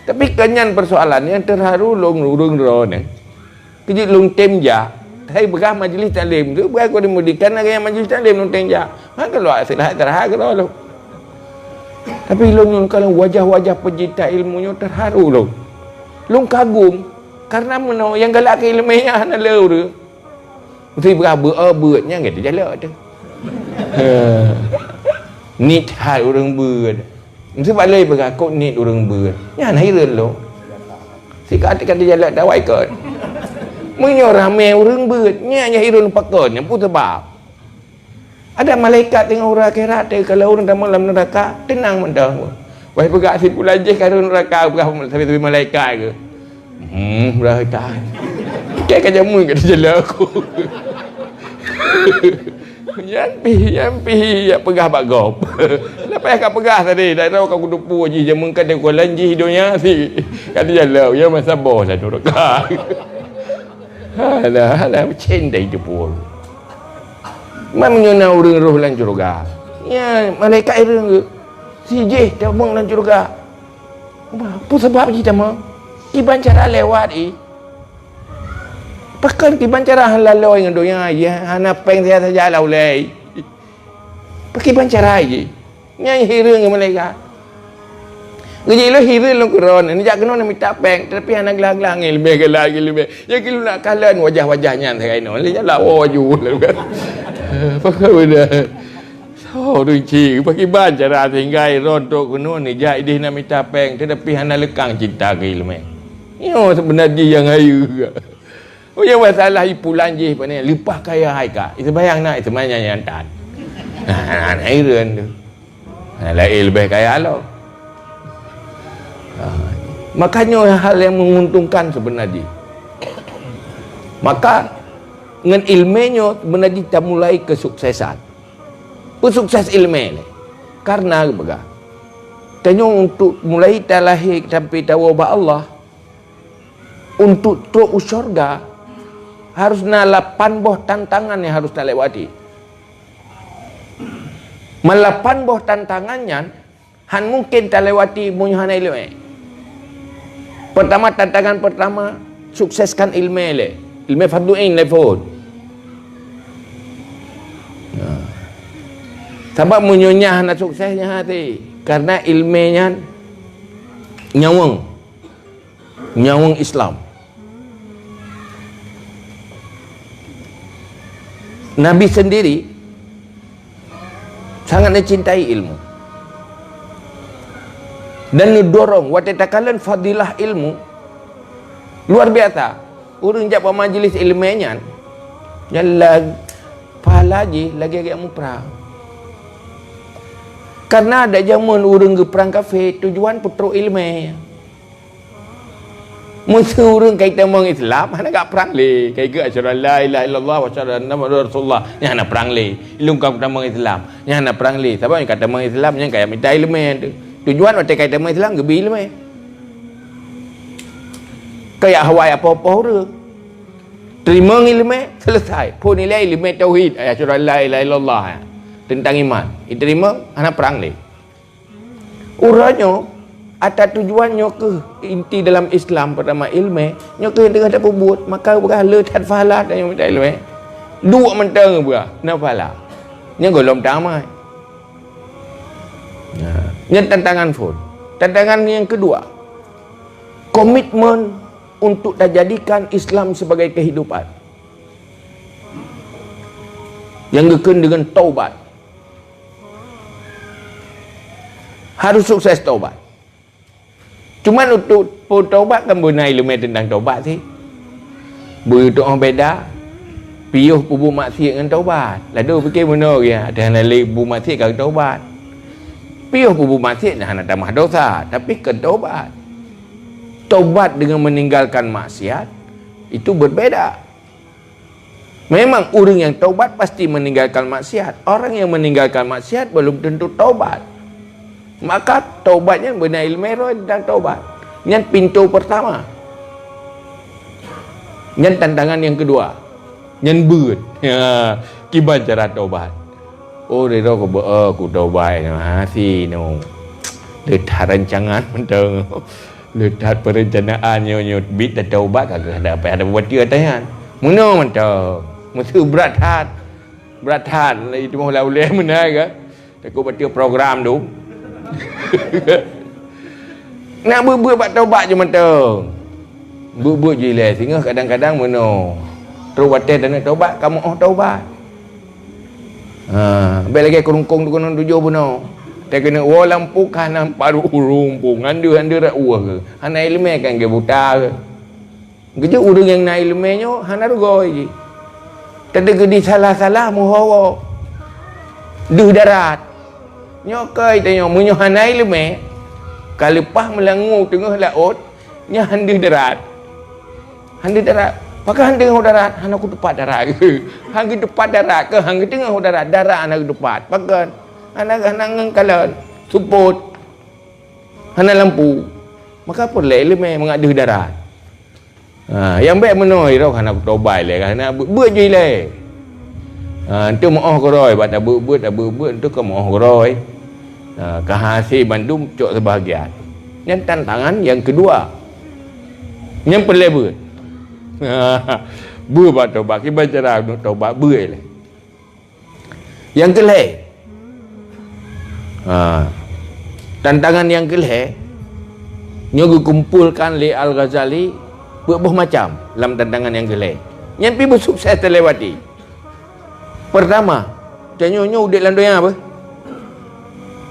Tapi kan nyan persoalan nyang terharu lôn ureueng droeneuh. Keujeuet lôn tem jak, hai beurah majlis taklim tu, beurah keu di Mudi, kan lagée majlis taklim lôn tem jak. Ha keuluwa istirahat, istirahat keudroe lôn. Tapi lôn nyoe kalon wajah-wajah pecinta ilmu nyoe terharu lôn. Lôn kagum, karena meunoe nyang galak keu ileumé nyan hana le ureueng. Mesti beurah beuet, beuet nyang gata jalak tu. Nit hai ureueng beuet. Meusti bak lé peugah kok niet ureueng beuet. Nyan hireuen lôn. Sikatika dijalak dawai kon. Meunyoe ramé ureueng beuet, nyan nyang hireuen pakon, nyan peue sabab? Ada malaikat teungoh uroe akhirat, teuka lé ureueng tamong lam neuraka, teunang mantong. Wai peugah si pulan jih ka rhot neuraka, peugah sabe-sabe malaikat keu. Hmm, beurah that. Kèe ka jameun ka dijalak aku. Nyan pih, nyan pih, jak peugah bak gob. Leupah ka peugah tadi, dak tahu ka kuteupue jih jameun ka digolan jih donya si. Ka dijalak, ya masa boh lah nuraka. Alah, alah, meucen dai teupue. Man meunyoe na ureueng roh lam syeuruga. Ya, malaikat ireueng. Si jih tamong lam syeuruga. Bah, peue sabab jih tamong? Kiban cara lewat ih. Pakon kiban cara hana laloe ngon donya, ya, hana péng saja-saja lah ulée. Pakiban cara jih. Nyan hireuen ngon malaikat. Geujak ilée hireuen lôn keudroe, neujak keunoe neumita péng, tapi hana glah-glah ngon ileumé, glah ngon ileumé. Ya keu lôn nak kalon wajah-wajah nyan sagai nyoe. Lé nyan lawa ju. Pakon beuna. Soe ureueng chik, pakiban cara sehingga droe trok keunoe neujak ideh na mita péng, tetapi hana leukang cinta keu ileumé. Nyoe seubeuna jih nyang hayeue. Oh ya masalah ipulan jih pane leupah kaya hai ka. Iseumayang na, iseumayang nyan tan. Nah, nah, nah, ireuen tu. Nah, laén leubeh kaya lom. Ha, makanya hal yang menguntungkan sebenarnya. Maka ngon ilmé nyoe sebenarnya tamulai kesuksesan. Peusukses ilmé lé. Karena peugah, tanyoe untuk mulai talahé sampai tawoe bak Allah, untuk trok u syurga, harus na lapan boh tantangan nyang harus talewati. Meulapan boh tantangan nyan han mungken talewati meunyoe hana ileumé. Pertama, tantangan pertama, sukseskan ilmé lé. Ilmé fardhu ain lé phon. Nah. Sabab meunyoe nyan hana sukses nyan hati. Karena ilmé nyan nyawöng. Nyawöng Islam. Nabi sendiri sangat mencintai ilmu dan neudorong watée takalon fadilah ilmu luar biasa. Ureuëng jak bak majlis ilmu nyan, nyan lag-, pahala jih lagée-lagée muprang. Karena ada zaman ureuëng geuprang kafé tujuan peutrok ilmé. Meuseu ureuëng ka itamong Islam, hana gak prang lé. Ka ikeu asyhadu an la ilaha illallah wa asyhadu anna Muhammadar Rasulullah. Nyan hana prang lé. Ilung ka tamong Islam. Nyan hana prang lé. Sabab nyang ka tamong Islam, nyan ka mita ileumé tu. Tujuan watée ka tamong Islam, geubi ileumé. Ka yak hawai apa-apa ureuëng. Teurimong ileumé, selesai. Phon ilée ileumé tauhid, asyhadu an la ilaha illallah. Teuntang iman. Iteurimong, hana prang lé. Uroe nyoe, ata tujuan nyoe keuh inti dalam Islam, pertama ilmé, nyoe keuh nyang teungoh tapeubuet, maka beurah le that pahala tanyoe mita ilmé. Duek mantong beurah, na pahala. Nyan gohlom tamai. Nah, nyan tantangan phon. Tantangan nyang keudua, komitmen untuk tajadikan Islam sebagai kehidupan. Nyang geukheun deungon taubat. Harus sukses taubat. Cuman untuk peue taubat kan beuna ileumèe teuntang taubat sih. Beutôi beda piôh peubuet maksiat ngon taubat. Laju pike meunoe ya, dah hana lé peubuet maksiat ka taubat. Piôh peubuet maksiat dah hana tamah dosa, tapi keu taubat. Taubat dengan meninggalkan maksiat itu berbeda. Memang ureuëng nyang taubat pasti meninggalkan maksiat. Orang yang meninggalkan maksiat belum tentu taubat. Maka taubat nyan beuna ileumèe roh teuntang taubat. Nyan pintu pertama. Nyan tantangan yang kedua. Nyan beuet. Ya, kiban cara taubat. Oh, ridho ku beu, oh, ku taubat. Masih no. Leutat rancangan mantong. Leutat perencanaan nyoe, nyoe bit dan taubat ka keuh ada apa ada buat dia tayan. Meunoe mantong. Meusu brat that. Brat that. Itu mau uleh meunan ke? Takut betul program tu. Nak beuet-beuet bak taubat je mantong. Beuet-beuet je ilèe singoh kadang-kadang meunoe. Trok watèe taneuk taubat, kamoe oh taubat. Ha, bèk lagèe keurungkong tu keunan tujoh bunoe. Teukeunong woe lampu ka na paru ureuëng pun, ngan deuh-deuh rak ueh ke. Hana ileumèe kan ge buta ke. Geujeuet ureuëng nyang na ileumèe nyoe hana rugoi jih. Teudeuk di salah-salah meuho woe. Deuh darat. Nyoe keu tanyoe meunyoe hana ileumèe, ka leupah meulangue teungoh laôt, nyan han deuh darat. Han deuh darat. Pakon han deuh darat? Hana kutupat darat. Han geutupat darat ke han geuteungoh darat? Darat hana geutupat. Pakon? Hana, hana ngon kalon. Supot. Hana lampu. Maka peureulèe ileumèe mangat deuh darat. Ha, nyang bèk meunoe irok hana kutobai lé, hana beuet-beuet ju ilèe. Ha, entu meu'oh keurôi, bak tabeuet-beuet, tabeuet-beuet, entu ka meu'oh keurôi. Ha, ka hase bandum cok sebahagian. Nyan tantangan nyang keudua. Nyang peureulèe beuet. Beuet bak tobat, kiban cara untuk tobat beuet lé. Nyang keulhèe. Ha. Tantangan nyang keulhèe, nyoe geukumpolkan lé Al-Ghazali peuet boh macam lam tantangan nyang keulhèe. Nyan pih beusukses teulewati. Peurtama, tanyoe nyoe udép lam donya beuh.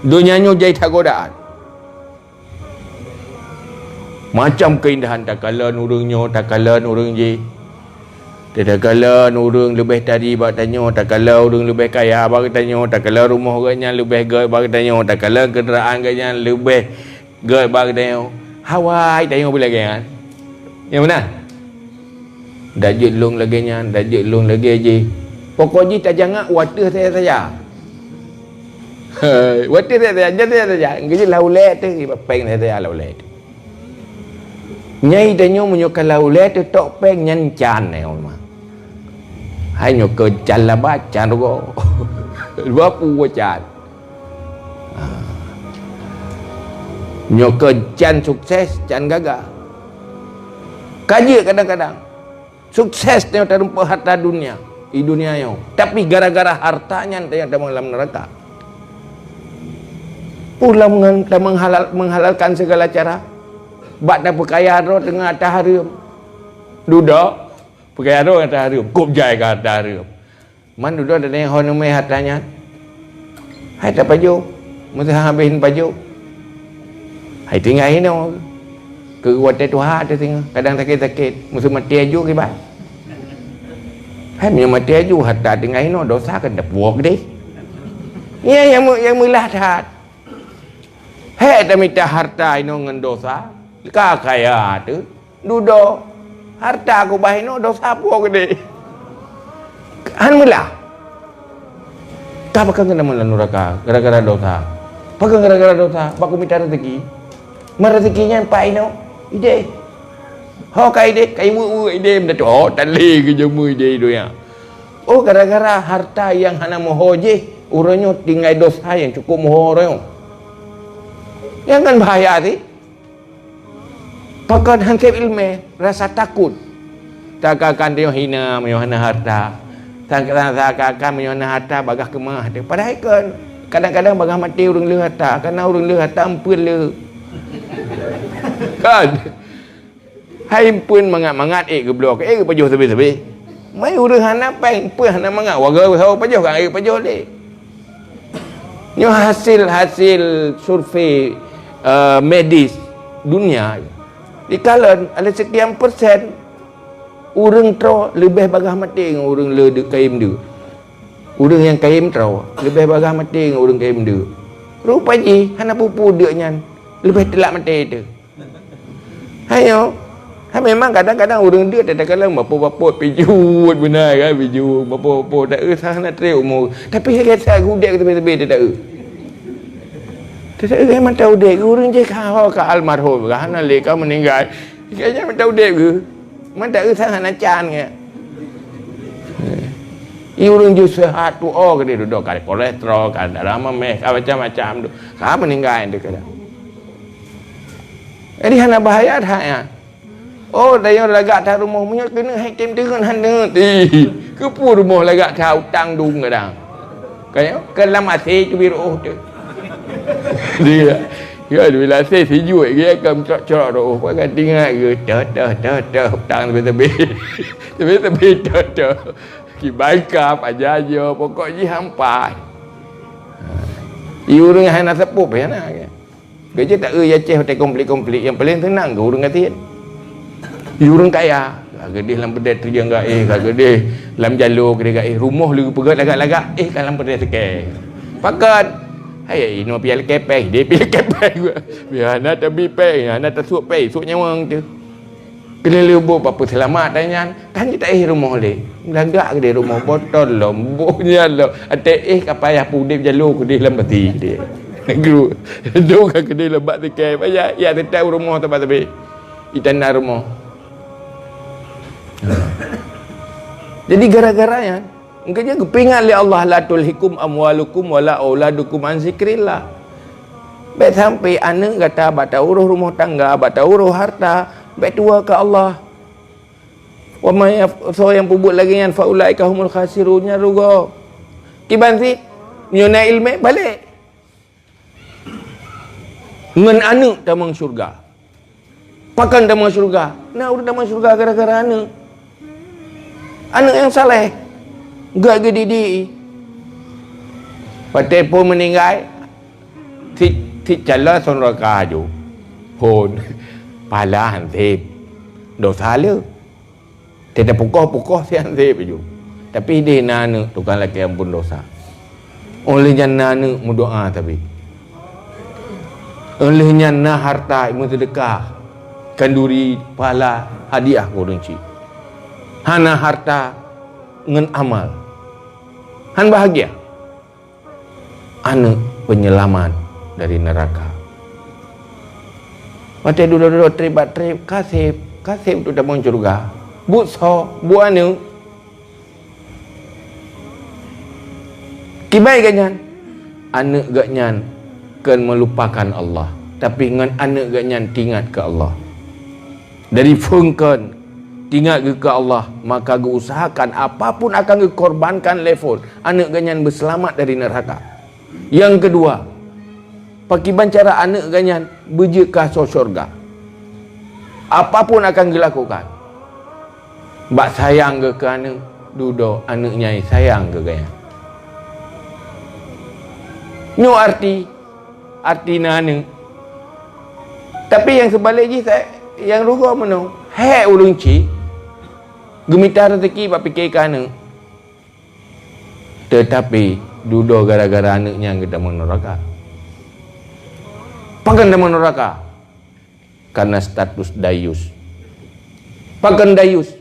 Donya nyoe jai that godaan. Macam keuindahan takalon ureuëng nyoe, takalon ureuëng jih. Takalon ureuëng leubeh tari bak tanyoe, takalon ureuëng leubeh kaya bak tanyoe, takalon rumoh geuh nyan leubeh gét bak tanyoe, takalon keundaraan geuh nyan leubeh gét bak tanyoe. Hawai tanyoe pih lagèe nyan. Nyang meunan? Dak jeuet lôn lagèe nyan, dak jeuet lôn lagèe jih. Pokok jih tajangak u ateueh saja-saja. Hai, u ateueh saja-saja, jan saja-saja. Geujeuet lam ulèe teuh, bak péng saja-saja lam ulèe teuh. Nyai tanyoe meunyoe ka lam ulèe teuh tok péng nyan can, eh, ulama. Hai nyoe keu can laba, can rugoe. Dua pue can. Ha. Nyoe keu can sukses, can gaga. Ka jeuet kadang-kadang. Sukses tanyoe tarumpok harta dunia, di dunia nyoe. Tapi gara-gara harta nyan tanyoe tamong lam neuraka. Pulang menghalal, menghalalkan segala cara. Bak tapeukaya droe teungoh harta hareuem. Dudoe, peukaya droe harta hareuem. Kôb jai keu harta hareuem. Man dudoe dan ho neumè harta nyan. Hai tapajoh, meuseuha habéh pajoh. Hai tinggai inoe. Keu watèe tuha teuh singoh, kadang sakét-sakét, meuseu maté aju kiban. Hai meunyoe maté aju harta tinggai inoe, dosa kan tapuwoe deh. Nyan nyang meu-, nyang meulah that. Hék tamita harta inoe ngon dosa, ka kaya teuh. Dudoe, harta kubah inoe dosa puwoe geudeh. Han meulah. Ka pakon keuneuk meunan nuraka gara-gara dosa. Pakon gara-gara dosa, bak kumita rezeki. Man rezeki nyan pat inoe, ideh. Ho ka ideh, ka iweuek-weuek ideh, meudato, oh, tan lé geujeumeue ideh donya. Oh, gara-gara harta nyang hana meuho jih, uroe nyoe tinggai dosa nyang cukup meuho uroe nyoe. Nyan kan bahaya sih. Pakon han sép ileumèe, rasa takot. Seakan-akan tanyoe hina meunyoe hana harta. Seakan-akan meunyoe hana harta, bagaih keumah teuh. Padahai kon, kadang-kadang bagaih maté ureuëng le harta, karena ureuëng le harta eumpeuen le. Kan? Hai pun mangat-mangat ék geubloe, ék geupajoh sabe-sabe. Mai ureuëng hana péng, pun hana mangat, warga sawo pajoh kan ék geupajoh lé. Nyoe hasil-hasil survei, eh, medis dunia. Dikalon ada sekian persen ureuëng troe leubeh bagah maté ngon ureuëng le deuk kayém deuk. Ureuëng nyang kayém troe leubeh bagah maté ngon ureuëng kayém deuk. Rupa jih hana peue-peue deuk nyan leubeh telat maté teuh. Hayo. Ha, memang kadang-kadang ureuëng deuk teukalon bapot-bapot pijuet beuna kan, pijuet bapot-bapot tak eu sana tré umur. Tapi hai gata udeb keu teubi-teubi tak eu. Tak eu mata udeb ureuëng jih ka ho ka almarhum, ka hana lé ka meuninggai. Kayaknya mata udeb ke? Mata eu sana can ke? I ureuëng jih sehat tu oh ke dia duduk ka kolesterol, ka darah memeh, ka macam-macam tu. Ka meuninggai dia kena. Jadi hana bahaya that nyan. Oh, dayah lagak that rumoh meunyoe keuneuk hai tem teungeut han teungeut. Ih, keupeue rumoh lagak that utang dum kadang. Kaya ke lam asé teubi rôh teuh. Dia. Ya, bila asé sijuek dia akan crok-crok rôh. Pakai tinggai ke teuh teuh teuh teuh utang teubi-teubi. Teubi-teubi teuh teuh. Kibai kap aja-aja pokok jih hampai. I ureuëng hana seupôt ya na. Gaji tak eu ya ceh hotel konflik-konflik yang paling tenang ke ureuëng gasien. I ureuëng kaya, ka geudeh lam peudeh trijang gaéh, ka geudeh lam jalo geudeh gaéh, rumoh leupeugah lagak-lagak, éh ka lam peudeh seukée. Pakat, hai inoe piala kepeng, dia piala kepeng. Biar hana tabi peng, hana tasuk peng, suk nyawang tu. Keuneulheueh boh bak peuseulamat tanyan, kan jitaéh rumoh lé. Lagak keudeh rumoh botol lom, boh nyan lom. Até éh ka payah peudeb jalo keudeh lam bati deh. Gru, dong ka keudeh lam bak tikai, payah ya tetap rumoh tempat teubi. Itanda rumoh. Jadi gara-gara nyan, Engkau jangan geupeuingat lé Allah, "La tulhikum amwalukum wala auladukum an zikrillah." Bék sampai aneuëk gata bak ta uroh rumoh tangga, bak ta uroh harta, bék tuwoe keu Allah. Wa man yaf-, soe nyang peubuet lagée nyan, fa ulaika humul khasirun, nyan rugoe. Kiban cit, nyoe na iéleumé balek. Ngon aneuëk tamong syeuruga. Pakon tamong syeuruga? Na ureuëng tamong syeuruga gara-gara aneuëk. Aneuëk nyang saleh. Gak geudidik. Watée phon meuninggai, si, si calon son raka aju. Phon. Pahala hanseb. Dosa le. Teuta pukoh-pukoh siat seb aju. Tapi ideh na aneuëk tukang lakée amphon dosa. Óh lheueh nyan na aneuëk meudoá sabe. Óh lheueh nyan na harta meuseudeukah, khanduri, pahala, hadiah keu ureuëng chik. Hana harta ngon amal. Han bahagia. Aneuëk penyelamat dari neraka. Watée dudoe-dudoe treb bak treb, ka seb, ka seb untuk tamong syeuruga. Buet soe, buet aneuëk. Kiban geuh nyan, aneuëk geuh nyan kon meulupakan Allah, tapi ngon aneuëk geuh nyan teuingat keu Allah. Dari phon kon teuingat geuh keu Allah, maka geuusahakan apapun akan geukorbankan lé phon, aneuëk geuh nyan beuseulamat dari neuraka. Nyang keudua, pakiban cara aneuëk geuh nyan beujeuet keu asoe syeuruga. Apapun akan geulakukan, bak sayang geuh keu aneuëk, dudoe aneuëk nyang sayang geuh geuh nyan. Nyoe arti, arti na aneuëk. Tapi nyang seubalek jih, sa-, nyang rugoe meunoe, hék ureuëng chik geumita raseuki bak pike keu aneuëk. Teutapi dudoe gara-gara aneuëk nyan geutamong neuraka. Pakon tamong neuraka? Karena status dayus. Pakon dayus?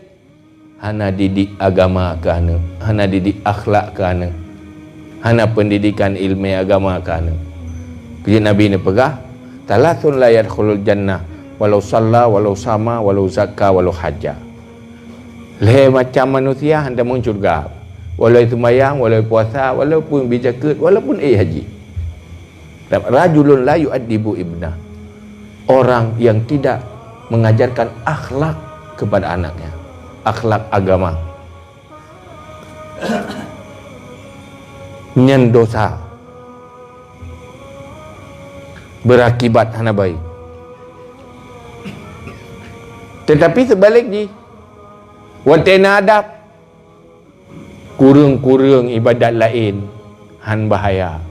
Hana didik agama keu aneuëk, hana didik akhlak keu aneuëk, hana pendidikan iéleumé agama keu aneuëk. Keu Nabi neupeugah, "Tsalasun la yadkhulul jannah, walau shalla, walau shama, walau zakka, walau hajja." Lhée macam manusia han tamong syeuruga, walau seumayang, walau puasa, walaupun bi zakeuet, walaupun éh haji. Rajulun la yu'addibu ibnah. Orang yang tidak mengajarkan akhlak kepada anaknya, akhlak agama. Nyan dosa. Berakibat hana baik. Teutapi seubalek jih, watée na adab, kureueng-kureueng iébadat laén hán bahya,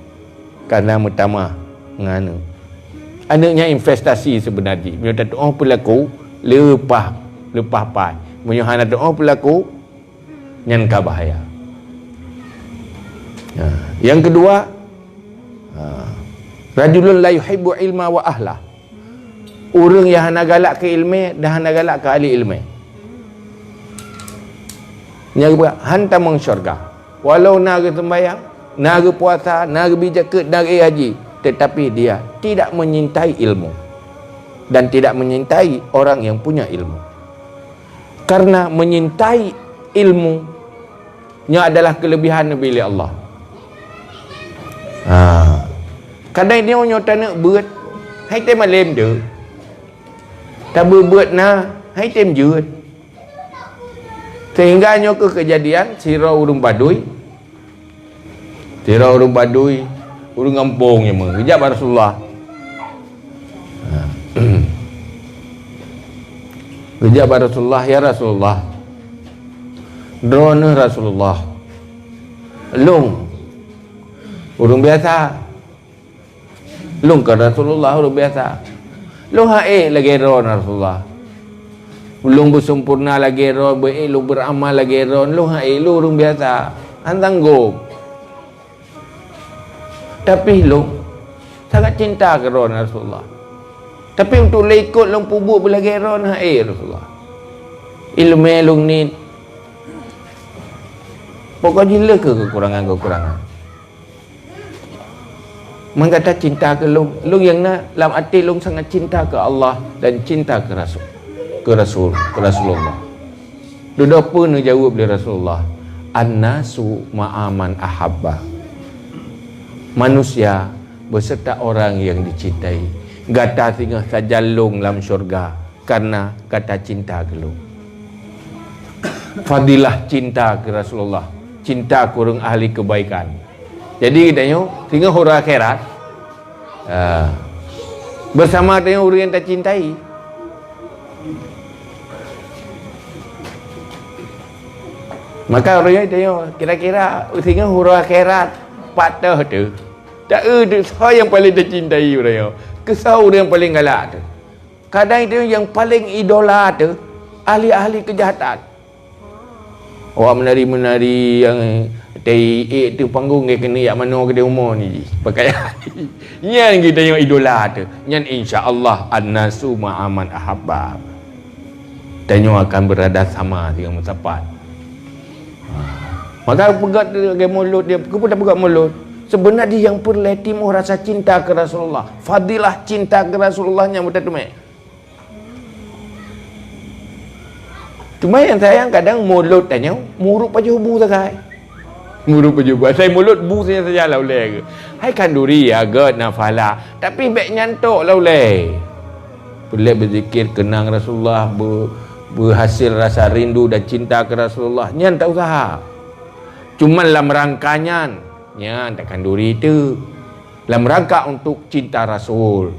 kareuna meutamah ngon aneuk. Aneuk nyan investasi seubeuna jih. Meunyoe tatu'oh peulaku, leupah, leupah pai. Meunyoe hana tu'oh peulaku, nyan ka bahya. Ha, nyang keudua, ha, rajulun la yuhibbu ilma wa ahlah. Ureuëng nyang hana galak keu iéleumé dan hana galak keu ahli iéleumé, nyan geupeugah hán tamong syeuruga. Walau na geuseumbahyang, na geupuasa, na geubi zakeuet, na geuék haji, tetapi dia tidak menyintai ilmu dan tidak menyintai orang yang punya ilmu. Karena menyintai ilmu, nyoe adalah keulebihan neubi lé Allah. Ha. Kadang nyoe, nyoe taneuk beuet, hai tém malém deuh. Tabeuet-beuet na, hai tém jeuet. Sehingga nyoe keuh keujadian sidroe ureuëng Baduy, sidroe ureuëng Baduy, ureuëng gampông nyang meu, geujak bak Rasulullah. Geujak bak Rasulullah, "Ya Rasulullah, droeneuh Rasulullah, lôn ureuëng biasa." Lôn kon Rasulullah ureuëng biasa. Lôn han ék lagée droeneuh Rasulullah. Lôn beuseumpurna lagée droeneuh, beuék lôn beuramal lagée droeneuh, lôn han ék, lôn ureuëng biasa. Han sanggob. Tapi lôn sangat cinta keu droeneuh Rasulullah. Tapi untuk lôn ikot lôn peubuet beulagée droeneuh han ék Rasulullah. Iéleumé lôn niet. Pokok jih lheueh keu keukurangan-keukurangan. Meunyoe gata cinta keu lôn, lôn nyang na lam até lôn sangat cinta keu Allah dan cinta keu Rasul, keu Rasul, keu Rasulullah. Dudoe peue neujaweueb lé Rasulullah, "An-nasu ma'a man ahabba." Manusia beserta orang yang dicintai. Gata singoh sajan lôn lam syeuruga karena gata cinta keu lôn. Fadilah cinta keu Rasulullah, cinta keu ureuëng ahli keubaikan. Jadi geutanyoe singoh uroe akhirat, ah, beusama tanyoe ureuëng nyang tacintai. Maka ureuëng nyan tanyoe kira-kira singoh uroe akhirat pat teuh teuh. Ta-eu teuh soe nyang paleng tacintai ureuëng nyoe. Keu soe ureuëng nyang paleng galak teuh. Kadang itu nyang paleng idola teuh ahli-ahli keujahatan. Awak meunari-meunari nyang teuiék teuh panggong, geukeunong jak manoe keudeh umu ni jih. Pakaian. Nyan geutanyoe idola teuh. Nyan insya Allah an-nasu ma'a man ahabba. Tanyoe akan beurada sama deungon meusapat. Maka peugah lagée mulod dia, keupeue tapeugah mulod? Seubeuna jih nyang peureulée timoh rasa cinta keu Rasulullah, fadilah cinta keu Rasulullah nyang beuteuteumé. Cuma nyang sayang kadang mulod tanyoe muruk pajoh bu sagai. Muruk pajoh bu. Asai mulod bu saja-saja lam ulée geuh. Hai khanduri ya gét nafala, tapi bék nyan tok lam ulée. Peureulée beuzikir keunang Rasulullah, beu-, beuhasé rasa rindu dan cinta keu Rasulullah, nyan ta usaha. Cuman lam rangka nyan, nyan takhanduri teuk. Lam rangka untuk cinta Rasul,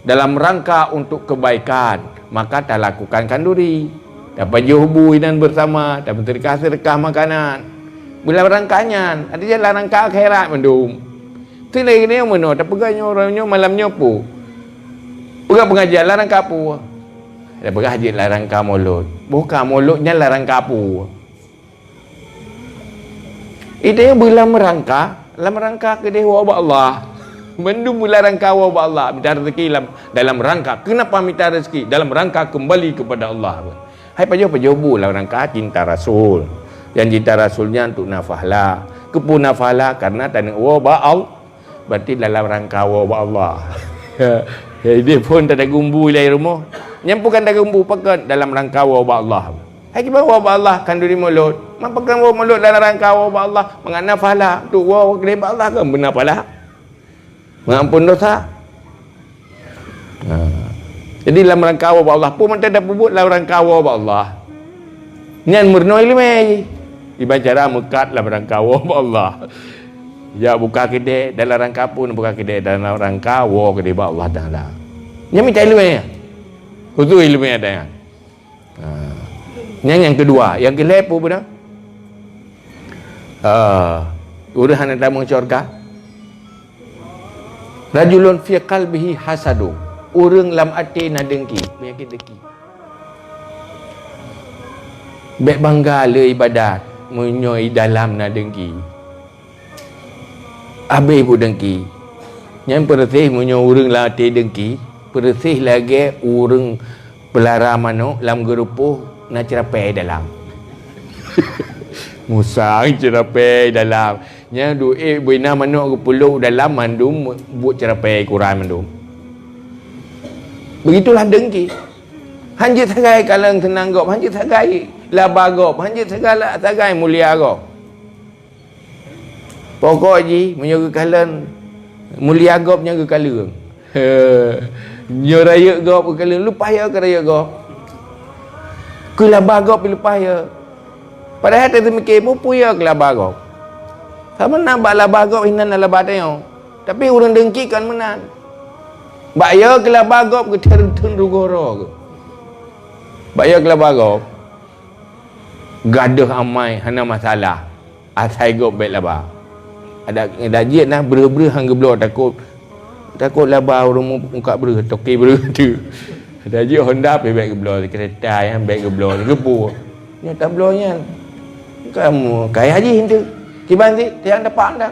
dalam rangka untuk kebaikan, maka talakukan khanduri. Tapajoh bu inan bersama, tapeuseudeukah-seudeukah makanan. Beu lam rangka nyan, artinya lam rangka akhirat mandum. Seulagée nyoe meunoe, tapeugah nyoe, nyoe malam nyoe peue? Peugah pengajian lam rangka peue? Tapeugah jeuet lam rangka mulod. Bukan, mulod nyan lam rangka peue? Itu beu lam rangka, lam rangka keudeh woe bak Allah. Mandum beu lam rangka woe bak Allah, mita rezeki lam, dalam rangka. Kenapa mita rezeki? Dalam rangka kembali kepada Allah. Hai pajoh-pajoh bu lam rangka cinta Rasul. Nyang cinta Rasul nyan untuk nafala. Keupeue nafala? Karena taneuk woe bak Allah. Berarti dalam rangka woe bak Allah. Jadi phon tadagumbu ilai rumoh. Nyang bukan dagumbu pakon dalam rangka woe bak Allah. Hai kiban woe bak Allah khanduri mulod. Man pakon woe mulod dalam rangka woe bak Allah. Mangat na pahala untuk woe keudeh bak Allah kan beuna pahala. Mangat amphon dosa. Ha. Jadi lam rangka woe bak Allah. Peue mantong tapeubuet lam rangka woe bak Allah. Nyan meurunoe iéleumé jih. Iban cara meukat lam rangka woe bak Allah. Jak buka keudè dalam rangka peue, buka keudè dalam rangka woe keudè bak Allah Taala. Nyan mita iéleumé. Khusus iéleumé ada nyan. Ha. Nyang, nyang keudua, nyang keulhèe peue beuna? Ah, ureueng hana tamong syurga. Rajulun fi qalbihi hasadun. Ureueng lam até na dengki, peunyakét dengki. Bèk bangga lé ibadat, meunyoe i dalam na dengki. Abéh buet dengki. Nyan peureuséh meunyoe ureueng lam até dengki, peureuséh lagèe ureueng peulara manok lam geurupoh na ceurapèe dalam. Musang ceurapèe dalam. Nyan duek beu na manok geupeulok dalam mandum buet ceurapèe keuran mandum. Begitulah dengki. Hanjeuet sagai kalon seunang gob, hanjeuet sagai laba gob, hanjeuet sagai, sagai mulia gob. Pokok jih, meunyoe geukalon mulia gob nyan geukaleueng. Nyoe rayeuk gob geukaleueng, leupah ya keu rayeuk gob. Keu laba gob leupah ya. Padahai tateumike peue-peue ya keu laba gob. Sama na bak laba gob hinan na laba tanyoe. Tapi ureueng dengki kan meunan. Bak ya keu laba gob geutheun-theun rugoe roh geuh. Bak ya keu laba gob. Gadôh amai hana masalah. Asai gob bèk laba. Ada, ada jeuet na breuh-breuh han geubloe takot. Takot laba ureueng mu-, muka breuh, toke breuh tu. Ada jeuet Honda pih bèk geubloe, kereta nyang bèk geubloe, geupeu. Nyoe tabloe nyan. Kamu kaya jih tu. Kiban sih, tiang dapat dah.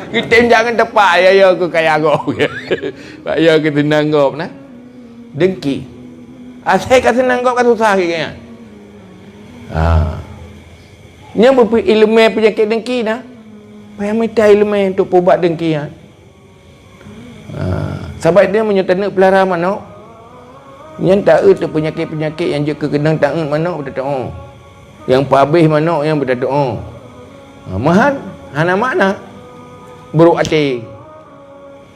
Kitem jangan dapat ya ya ke kaya gob. Pak ya ke tenang gob nah. Dengki. Asai ka tenang gob ka susah lagi kan. Ha. Nyan beupeu ileumèe peunyakét dengki na. Payah mita ileumèe untuk peuubat dengki nyan. Ha, sabab dia meunyoe taneuk peulara manok, nyan taeu teu peunyakét-peunyakét nyang jeuet keu keunong taeu manok beutatu'oh. Nyang peuhabéh manok nyang beutatu'oh. Ha, meuhan hana makna. Buruk até.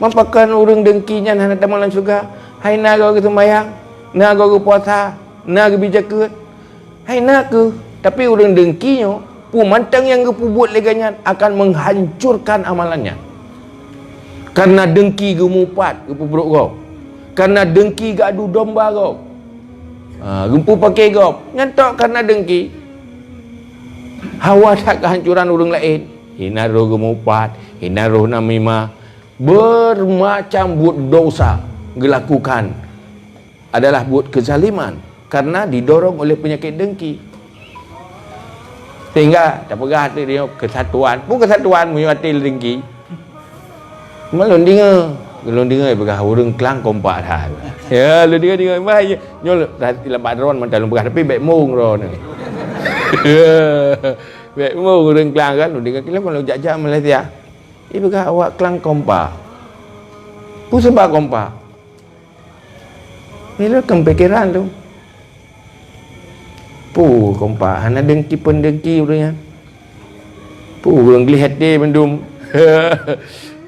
Meupakon ureueng dengki nyan hana tamong lam syeuruga? Hai na goe geuseumbahyang, na goe geupuasa, na geubi jakeuet. Hai na kheueh, tapi ureueng dengki nyoe, peue mantong nyang geupeubuet lé gobnyan akan menghancurkan amalannya. Kareuna dengki geumupat geupeubrok gob. Kareuna dengki geuadu domba gob. Ha, geupeupaké gob. Nyan tok kareuna dengki. Hawa that keuhancuran ureueng laén. Hinan roh geumupat, hinan roh namimah. Bermacam buet dosa geulakukan adalah buet kezaliman karena didorong oleh penyakit dengki. Sehingga tapeugah teuh dia kesatuan. Peue kesatuan meunyoe até dengki? Cuma lôn deungoe, lôn deungoe peugah ureueng klang kompak that. Ya, lôn deungoe, deungoe. Bah, ya. Nyoe lam droeneuh mantong lôn peugah, tapi bèk mong droeneuh. Bèk mong ureueng klang kan, lôn deungoe kilong kalau jak-jak Malaysia. Ipeugah awak klang kompak. Peue sabab kompak? Ilôn kon pikeran lôn. Peue kompak? Hana dengki pun dengki ureueng nyan. Peue ureueng gleh até mandum.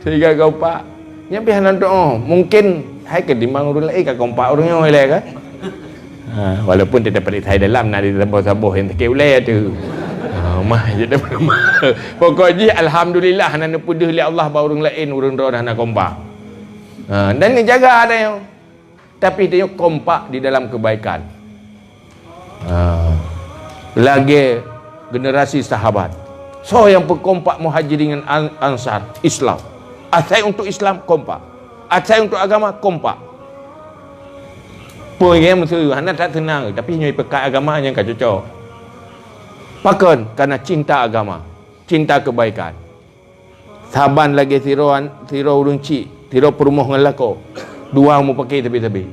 Sehingga kompak. Nyan pih hana tu'oh. Mungkin hai keutimbang ureueng laén ka kompak ureueng nyoe ilèe kan? Ha, walaupun teutab peuriksa dalam na di saboh-saboh nyang sakét ulèe tu. Ha, mah je dah. Pokok jih alhamdulillah hana neupeudeuh lé Allah bak ureueng laén, ureueng droe hana kompak. Ha, dan neujaga tanyoe. Tapi tanyoe kompak di dalam kebaikan. Ha. Lagèe generasi sahabat. Soe nyang peukompak Muhajirin ngon An-, Ansar Islam. Asai untuk Islam kompak. Asai untuk agama kompak. Peue nyang meusu hana that seunang, tapi nyoe peukat agama nyang ka cocok. Pakon? Karena cinta agama, cinta kebaikan. Saban lagèe sidroe an-, sidroe ureueng chik, sidroe peurumoh ngon lakoe. Dua mupake sabe-sabe.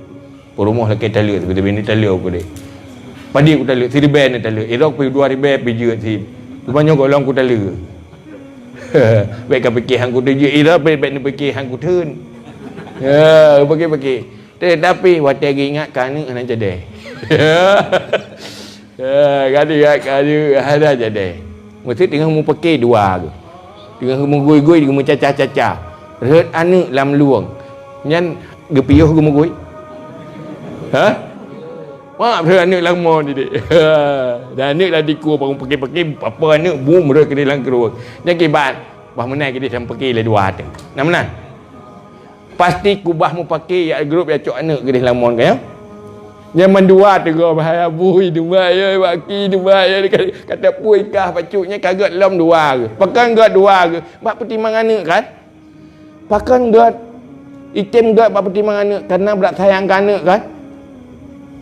Peurumoh lakèe taleuek sabe-sabe, ni taleuek ku deh. Padit ku taleuek, siribèe ni taleuek. Irok pi dua ribèe pi jeuet sim. Rupanya gohlom ku taleuek. Bèk ka pike han ku teujeuet, irok bèk, bèk ni pike han ku theun. Ya, pake-pake. Tetapi watèe geuingat keu aneuk hana jadèe. Ya, kadi ya, kadi hana jadèe. Meusti teungoh mupake dua geuh. Teungoh meugui-gui, teungoh meucaca-caca. Rhot aneuk lam luwong. Nyan geupiôh geumeugui. Ha? Mak rhot aneuk lam mon didik. Dan aneuk lam dikô bangon pake-pake, apa aneuk bum rhot keudeh lam krueng. Nyan kiban, bah meunan keudeh lam pake lé dua teuh. Na meunan? Pasti kubah mupake ya grup ya cok aneuk keudeh lam mon ka ya. Nyan mandua teungoh bahai abui, dua ya, baki dua ya, kata pui kah pacuk nyan ka gét lom dua ke. Pakon gét dua ke? Bak peutimang aneuk kan? Pakon gét item gét bak peutimang aneuk? Karena brat sayang ke aneuk kan?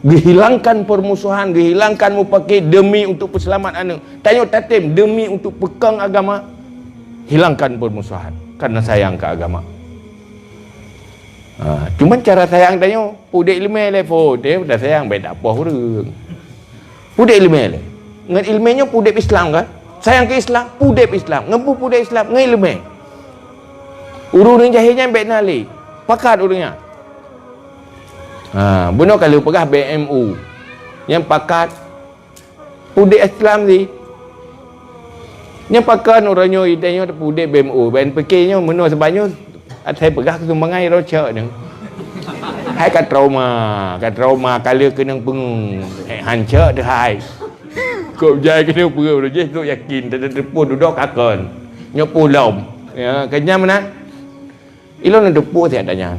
Geuhilangkan permusuhan, geuhilangkan mupake demi untuk peuseulamat aneuk. Tanyoe tatem demi untuk peukong agama, hilangkan permusuhan karena sayang ke agama. Ha, cuman cara sayang tanyoe, pudek leumeh lé po, dia dah sayang baik tak apoh ureueng. Pudek leumeh lé. Ngon ileumeh nyoe pudek Islam kan? Sayang ke Islam, pudek Islam. Ngon bu pudek Islam, ngon ileumeh. Ureueng nyang jahé nyan baik na lé. Pakat ureueng nyan. Ha, bunoe ka lheueh peugah B M U. Nyang pakat pudek Islam di. Nyang pakon uroe nyoe idéh nyoe pudek B M U, ban pikir nyoe meunoe sebanyoe asai peugah keu sumbangan iro cok nyoe. Hai ka trauma, ka trauma ka lheueh keunong peungung. Eh, hancok deuh hai. Kok jai keunong peue uroe jih tu yakin, teupeu dudoe ka kon. Nyoe pulom. Ya, kenyang meunan. Ilôn na teupeu siat tanya.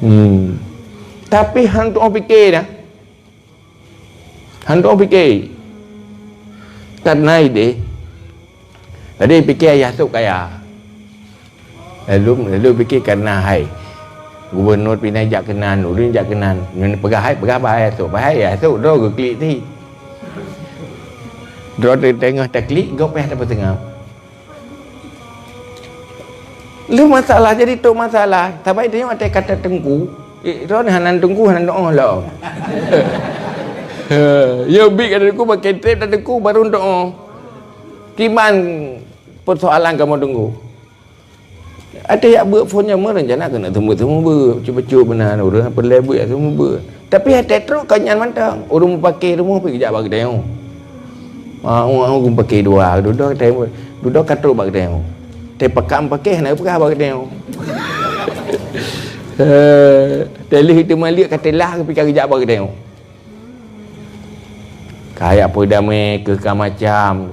Hmm. Tapi han tuoh pikir dah. Han tuoh pikir. Karena idéh. Tadi pikir ayah tu kaya. Lalu, lalu pikir karena hai. Gubernur pinai jak keunan, ulun jak keunan. Nyoe peugah hai, peugah bah ayah tu. Bah ayah tu, droe geuklik ti. Droe teuh teungoh taklik, gop payah tapeuteungoh. Lheueh masalah jadi trok masalah. Sabai tanyoe watée ka tatengku. Eh, droe hana tatengku, hana doa lom. Ya, bit ka tatengku, pakai trép tatengku, baru doa. Kiban persoalan kamoe tengku. Ada yak buat phone nyang meurencana keuneuk seumeubeuet-seumeubeuet, bacut-bacut meunan, ureueng peureulée buet seumeubeuet. Tapi watée trok ka nyan mantong, ureueng mupake rumoh pih geujak bak geutanyoe. Ah, ureueng mupake dua, dudoe ka trok bak geutanyoe. Tapi pakam pake hana peugah bak geutanyoe. Eh, teulih itu malik ka teulah pih ka geujak bak geutanyoe. Kayak peudamé keu ka macam.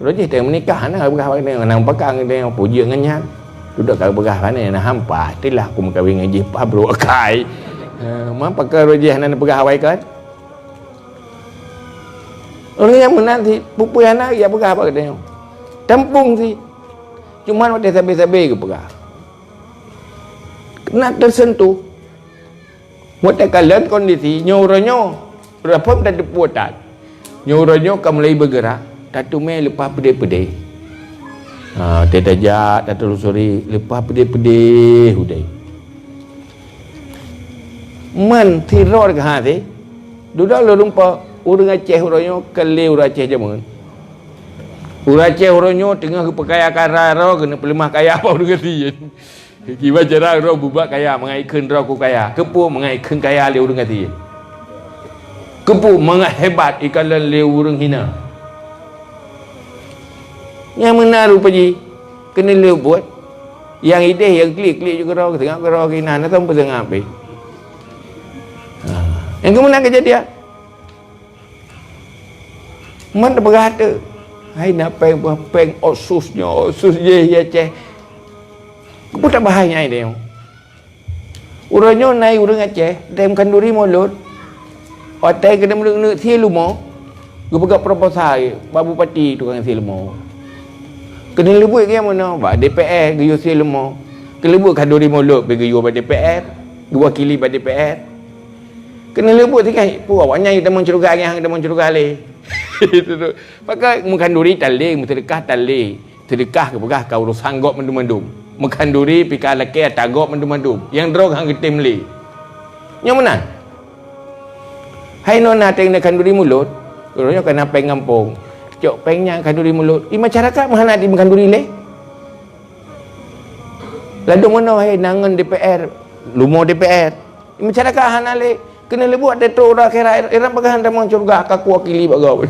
Roh jih teuh meunikah, hana peugah bak geutanyoe, nang pakang geutanyoe, peujeuet ngon nyan. Dudoe ka peugah bak nyan, nah hampa, tilah aku meukawen ngon jih, pah brok akai. Ha, ma pakon roh jih hana peugah awai kan? Ureueng nyang meunan si, pupui hana ya peugah bak geutanyoe. Tampung si. Cuman watée sabe-sabe geupeugah. Na teusentuh. Watée kalon kondisi nyoe uroe nyoe, raphon tateupeue that. Nyoe uroe nyoe ka mulai bergerak, tateumé leupah peudeh-peudeh. Ha, watée tajak, tatelusuri, leupah peudeh-peudeh udeb. Man sidroe geuhase, dudoe lôn rumpok, ureueng Aceh uroe nyoe ka lé ureueng Aceh jameun. Ureueng Aceh uroe nyoe teungoh geupeukaya kara droe keuneuk peuleumah kaya bak ureueng gasien. Kiban cara droe beubak kaya, mangat ikheun droe ku kaya. Keupeue mangat ikheun kaya lé ureueng gasien? Keupeue mangat hebat ikalon lé ureueng hina? Nyang meunan rupa jih, keuneuk lheueh buet. Nyang ideh nyang klik-klik ju keudroe, seungab keudroe keunan, na tom peuseungab pih. Ha. Nyang keumeunang keujadian. Man teupeugah teuh, hai na péng, bah péng, otsus nyoe, otsus jih, ya ceh. Keupeue tabahai nyan ideh nyoe? Uroe nyoe na ureueng Aceh, tem khanduri mulod. Watée keuneuk meuneuek-neuek sie lumo, geupeugah proposal bak bupati tukang sie lumo. Keuneuk leubuet geuh meunoe, bak D P R geuyue sie lumo. Keuneuk leubuet khanduri mulod pih geuyue bak D P R, geuwakili bak D P R. Keuneuk leubuet tinggai, peue awaknyan tamong syeuruga, nyang tamong syeuruga lé. Pakon meukhanduri tan lé, meuseudeukah tan lé. Seudeukah geupeugah ka urosan gob mandum-mandum. Meukhanduri pih ka lakée ata gob mandum-mandum. Nyang droe han geutem lé. Nyoe meunan. Hai nona teng na khanduri mulod, uroe nyoe ka na péng gampông. Cok péng nyan khanduri mulod. Di masyarakat meuhana di meukhanduri lé. Ladôm meunoe hai na ngon D P R, lumo D P R. Di masyarakat hana lé. Keuneuk leubuet teutrok uroe akhirat, iran peugah han tamong syeuruga ka kuwakili bak gob.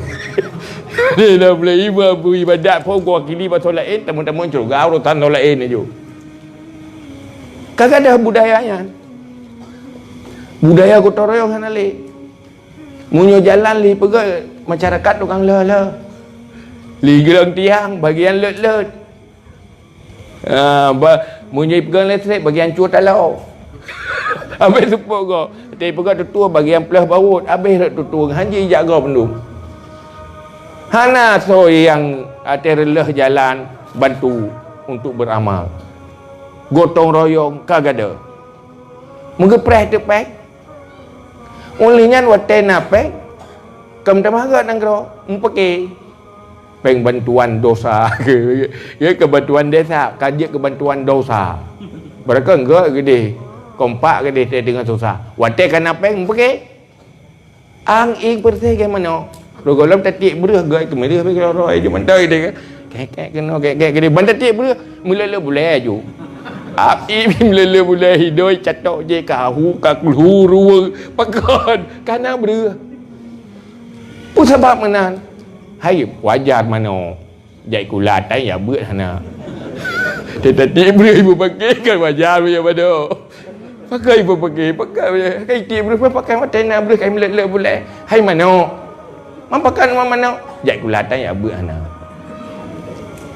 Di dalam buleuen iba beu ibadat phon kuwakili bak soe laén, tamong-tamong syeuruga urosan soe laén aju. Ka gadôh budaya nyan. Budaya gotong royong hana lé. Meunyoe jalan lé peugah masyarakat tukang lheueh-lheueh. Lé geurang tiang bagian leuet-leuet. Ah, ba, meunyoe peugah listrik bagian cue taloe. Habéh seupôt gob. Teupeugah tutoe bagian pleuh bawot, habéh rot tutoe, han jijak gob mandum. Hana soe nyang até reuloh jalan bantu untuk beramal. Gotong royong ka gadôh. Meugeupreh teuk péng. Ulih nyan watée na péng, ka meutamah gét nanggroe, meupaké. Péng bantuan dosa. Ya, keu bantuan desa, ka jeuet keu bantuan dosa. Barangkapeue gét geudeh, kompak geudeh teuh deungon susah. Watée ka na péng, meupaké. Ang ieng peureuseh gét manok. Roh gohlom tatiek breueh gét keumeureuh bak keudroe-droe, jeuet mantong ideh. Kek-kek keunoe, kek-kek keudeh. Ban tatiek breueh, meuleuleuk bulée ju. Ap ieng meuleuleuk bulée, hidoi catok jih, ka hu, ka keulhu ruwe. Pakon, ka na breueh. Peue sabab meunan? Hai, wajar manok. Jak kula tan ya beuet hana. Teutateupeue ibu paké kan wajar ya bado. Pakai ibu paké, pakai pakai ibu paké pakai mata na breuh kai meulek-lek bulek. Hai manok. Mampakan ma manok. Jak kula tan ya beuet hana.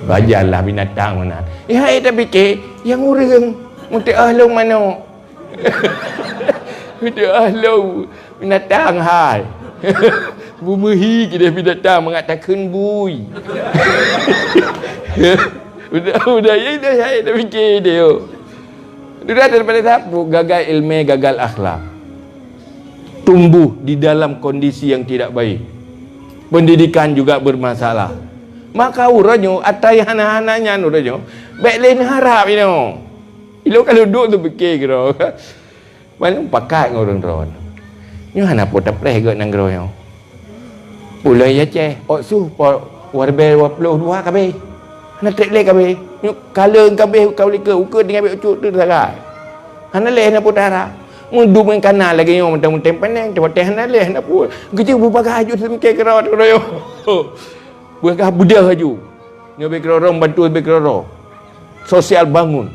Wajarlah binatang meunan. Eh, hai tapike, nyang ureueng meuteuk lôn manok. Udah lom binatang hai. Bumeuhi kideh binatang mangat takheun bui. Udah, udah, ya, udah, ya, udah fikir dia. Udah daripada sapu, gagal ilmu, gagal akhlak. Tumbuh di dalam kondisi yang tidak baik. Pendidikan juga bermasalah. Maka uroe nyoe, atai hana-hana nyan uroe nyoe, bèk lé neuharap inoe. Ilôn ka lôn duek teupike keudroe. Ban lôn pakat ngon ureueng droe. Nyoe hana peue tapreh gét nanggroe nyoe. Ulôn i Aceh, ôk su po dua ribèe dua ploh dua ka abéh. Hana trép lé ka abéh. Nyoe kalon ka abéh ka u likot, ukeue tinggai bèk ucut teuk sagai. Hana lé hana peue taharap. Meudum ngon kana lagèe nyoe mantong meutem paneng, watèe hana lé hana peue. Geujeuet beubagaih aju teumike keudroe nyoe. Beubagaih beudôh aju. Nyoe bèk keudroe bantu bèk keudroe. Sosial bangun.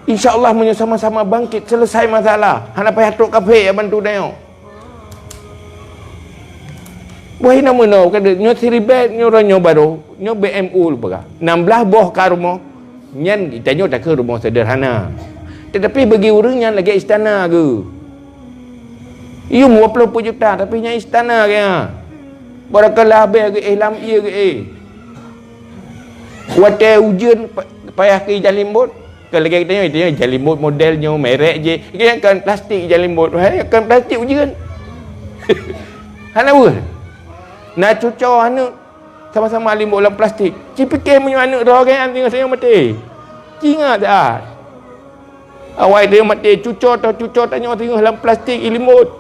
Insya Allah, meunyoe sama-sama bangkit, selesai masalah. Hana payah trok kafé nyang bantu tanyoe. Wahai na meunoe, kata nyoe siribèe, nyoe uroe nyoe barô, nyoe B M U peugah. Nam blaih boh ka rumoh, nyan tanyoe takheun rumoh sederhana. Tetapi bagi ureueng nyan lagèe istana geuh. Yum dua ploh peuet juta, tapi nyan istana geuh. Barangkalah abéh geuh, eh, lam ié geuh, eh. Watèe ujeuen pa-, payah keu ijalimbot, kon lagèe geutanyoe, geutanyoe ijalimbot model nyoe, merek jih. Geutanyoe kon plastik ijalimbot, hai, kon plastik ujeuen. Hana weueh. Na cucoe aneuk sama-sama limbot lam plastik. Ci pike meunyoe aneuk droe geuh nyan singoh-singoh maté. Ci ingat that. Awai tanyoe maté, cucoe atau cucoe tanyoe singoh lam plastik ilimbot.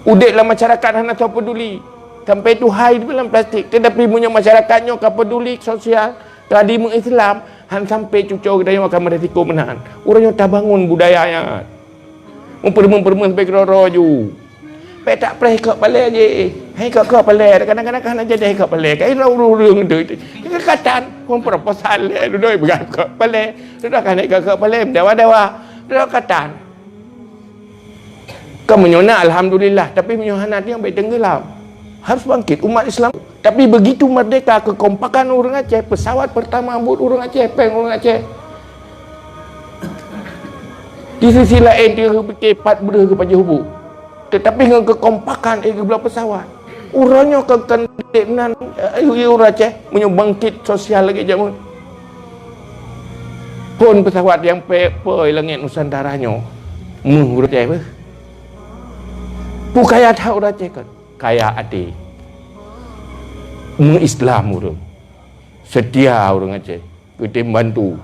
Udép lam masyarakat hana soe peuduli. Sampai tuha idup lam plastik. Tetapi meunyoe masyarakat nyoe ka peuduli sosial, ka dimeu Islam, han sampai cucoe geutanyoe akan meuresiko meunan. Uroe nyoe tabangun budaya nyan. Meupeureumeun-peureumeun sampai keudroe-droe ju. Bèk tapreh kok palèe jih. Hai kok, kok palèe. Kadang-kadang kan hana jadi kok palèe. Kai ureueng-ureueng tu. Kekatan. Pun proposal lé. Dudoe peugah kok palèe. Dudoe kan kok, kok palèe. Dawa-dawa. Dudoe katan. Kan meunyoe na, alhamdulillah. Tapi meunyoe hana, dia bèk tenggelam. Harus bangkit umat Islam. Tapi begitu merdeka, kekompakan ureueng Aceh, pesawat pertama buet ureueng Aceh, péng ureueng Aceh. Di sisi laén, dia pikir pat breuh keu pajoh hubu. Tetapi ngon kekompakan, eh, geubloe pesawat. Uroe nyoe kon, kon dek nan, eh, ureueng Aceh, meunyoe bangkit sosial lagèe jameun. Phôn pesawat nyang pé-, poi langèt Nusantara nyoe, meuh ureueng Aceh beuh. Peue kaya that ureueng Aceh kan? Kaya até. Meuislam ureueng. Seutia ureueng Aceh. Geutem bantu.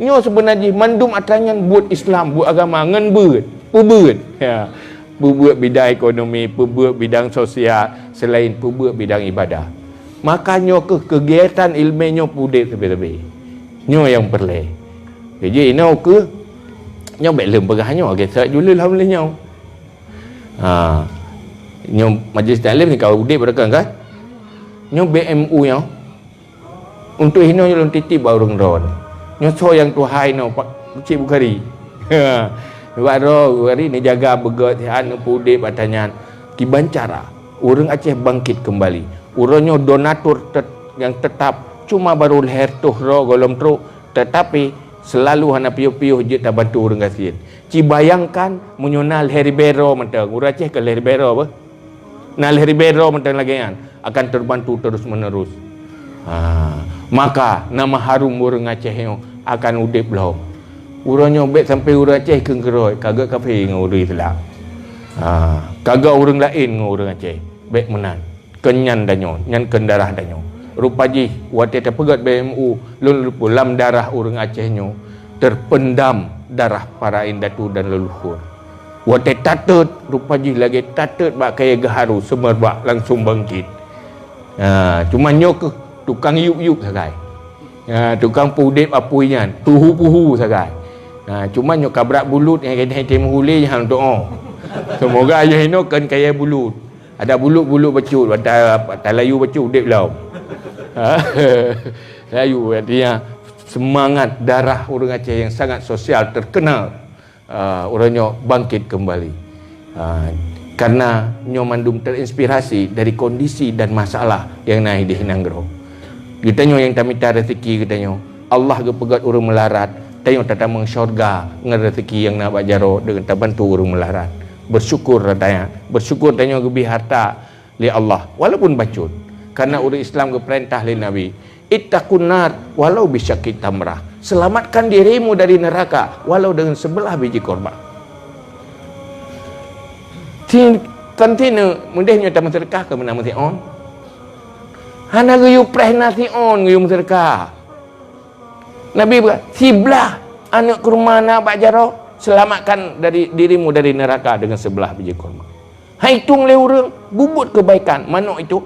Nyoe seubeuna jih mandum atra nyan buet Islam, buet agama ngon beuet, peubeuet. Ya. Peubeuet bidang ekonomi, peubeuet bidang sosial, selain peubeuet bidang ibadah. Maka nyoe keuh keugiatan ileumèe nyoe peuudép sabe-sabe. Nyoe nyang peureulèe. Jadi inoe keuh nyoe bèk lôn peugah nyoe, gesek juleuh lom lé nyoe. Ha. Nyoe majlis taklim ni ka udép beureukan kan? Nyoe B M U nyoe. Untuk inoe nyoe lôn titip bak ureueng droe. Nyoe soe nyang tuha inoe, Pak Cik Bukhari. Bak droe Bukhari neujaga beugöt sihat, neupeuudép atra nyan. Kiban cara ureueng Aceh bangkit keumbali. Uroe nyoe donatur tet-, nyang teutap cuma barô lhèe reutôh droe gohlom trok, tetapi Seulalu hana piôh-piôh jeuet tabantu ureuëng gasien. Ci bayangkan meunyoe na lhèe ribèe droe mantong, ureuëng Aceh keu lhèe ribèe droe beh. Na lhèe ribèe droe mantong lagèe nyan akan terbantu terus menerus. Ha, maka nama harum ureuëng Aceh nyoe akan udeb lom. Uroe nyoe bèk sampai ureuëng Aceh keu keurôi, ka geuet kafé ngon ureuëng Islam. Ha, ka geuet ureuëng laén ngon ureuëng Aceh. Bèk meunan. Keu nyan tanyoe, nyan keu darah tanyoe. Rupa jih, watèe tapeugèt B M U, lôn lupeu lam darah ureuëng Aceh nyoe terpendam darah para indatu dan leluhur. Watèe tateut, rupa jih lagèe tateut bak kayèe geuharu, seumeubak langsung bangkit. Ha, cuma nyoe keuh tukang yup-yup sagai. Ha, tukang peudeb apui nyan, puhu-puhu sagai. Ha, cuma nyoe kabrak bulut nyang keuneuk tem huli nyan doa. Semoga ayah inoe kan kayèe bulut. Ada bulut-bulut bacut, ada talayu bacut udeb lom. Ha? Layu, artinya semangat darah ureuëng Aceh yang sangat sosial terkenal, ah, uroe nyoe bangkit kembali. Ah, karena nyoe mandum terinspirasi dari kondisi dan masalah yang na di nanggroe. Geutanyoe nyang tamita rezeki geutanyoe, Allah geupeugèt ureuëng meularat, tanyoe tatamong syurga ngon rezeki nyang na bak jaroe deungon tabantu ureuëng meularat. Bersyukur tanyoe, bersyukur tanyoe geubri harta lé Allah, walaupun bacut. Karena ureuëng Islam geupeurintah lé Nabi, "Ittaqun nar walau bisyaqqi tamrah." Selamatkan dirimu dari neraka walau dengan sebelah biji kurma. Ti-, tanti ne meudeh nyoe tameuseudeukah keu meunan meusiôn. Hana geuyue preh na siôn geuyue meuseudeukah. Nabi peugah, "Siblah aneuëk kurma na bak jaroe, selamatkan dari dirimu dari neraka dengan sebelah biji kurma." Hai tueng lé ureuëng bubuet keubaikan, manok itu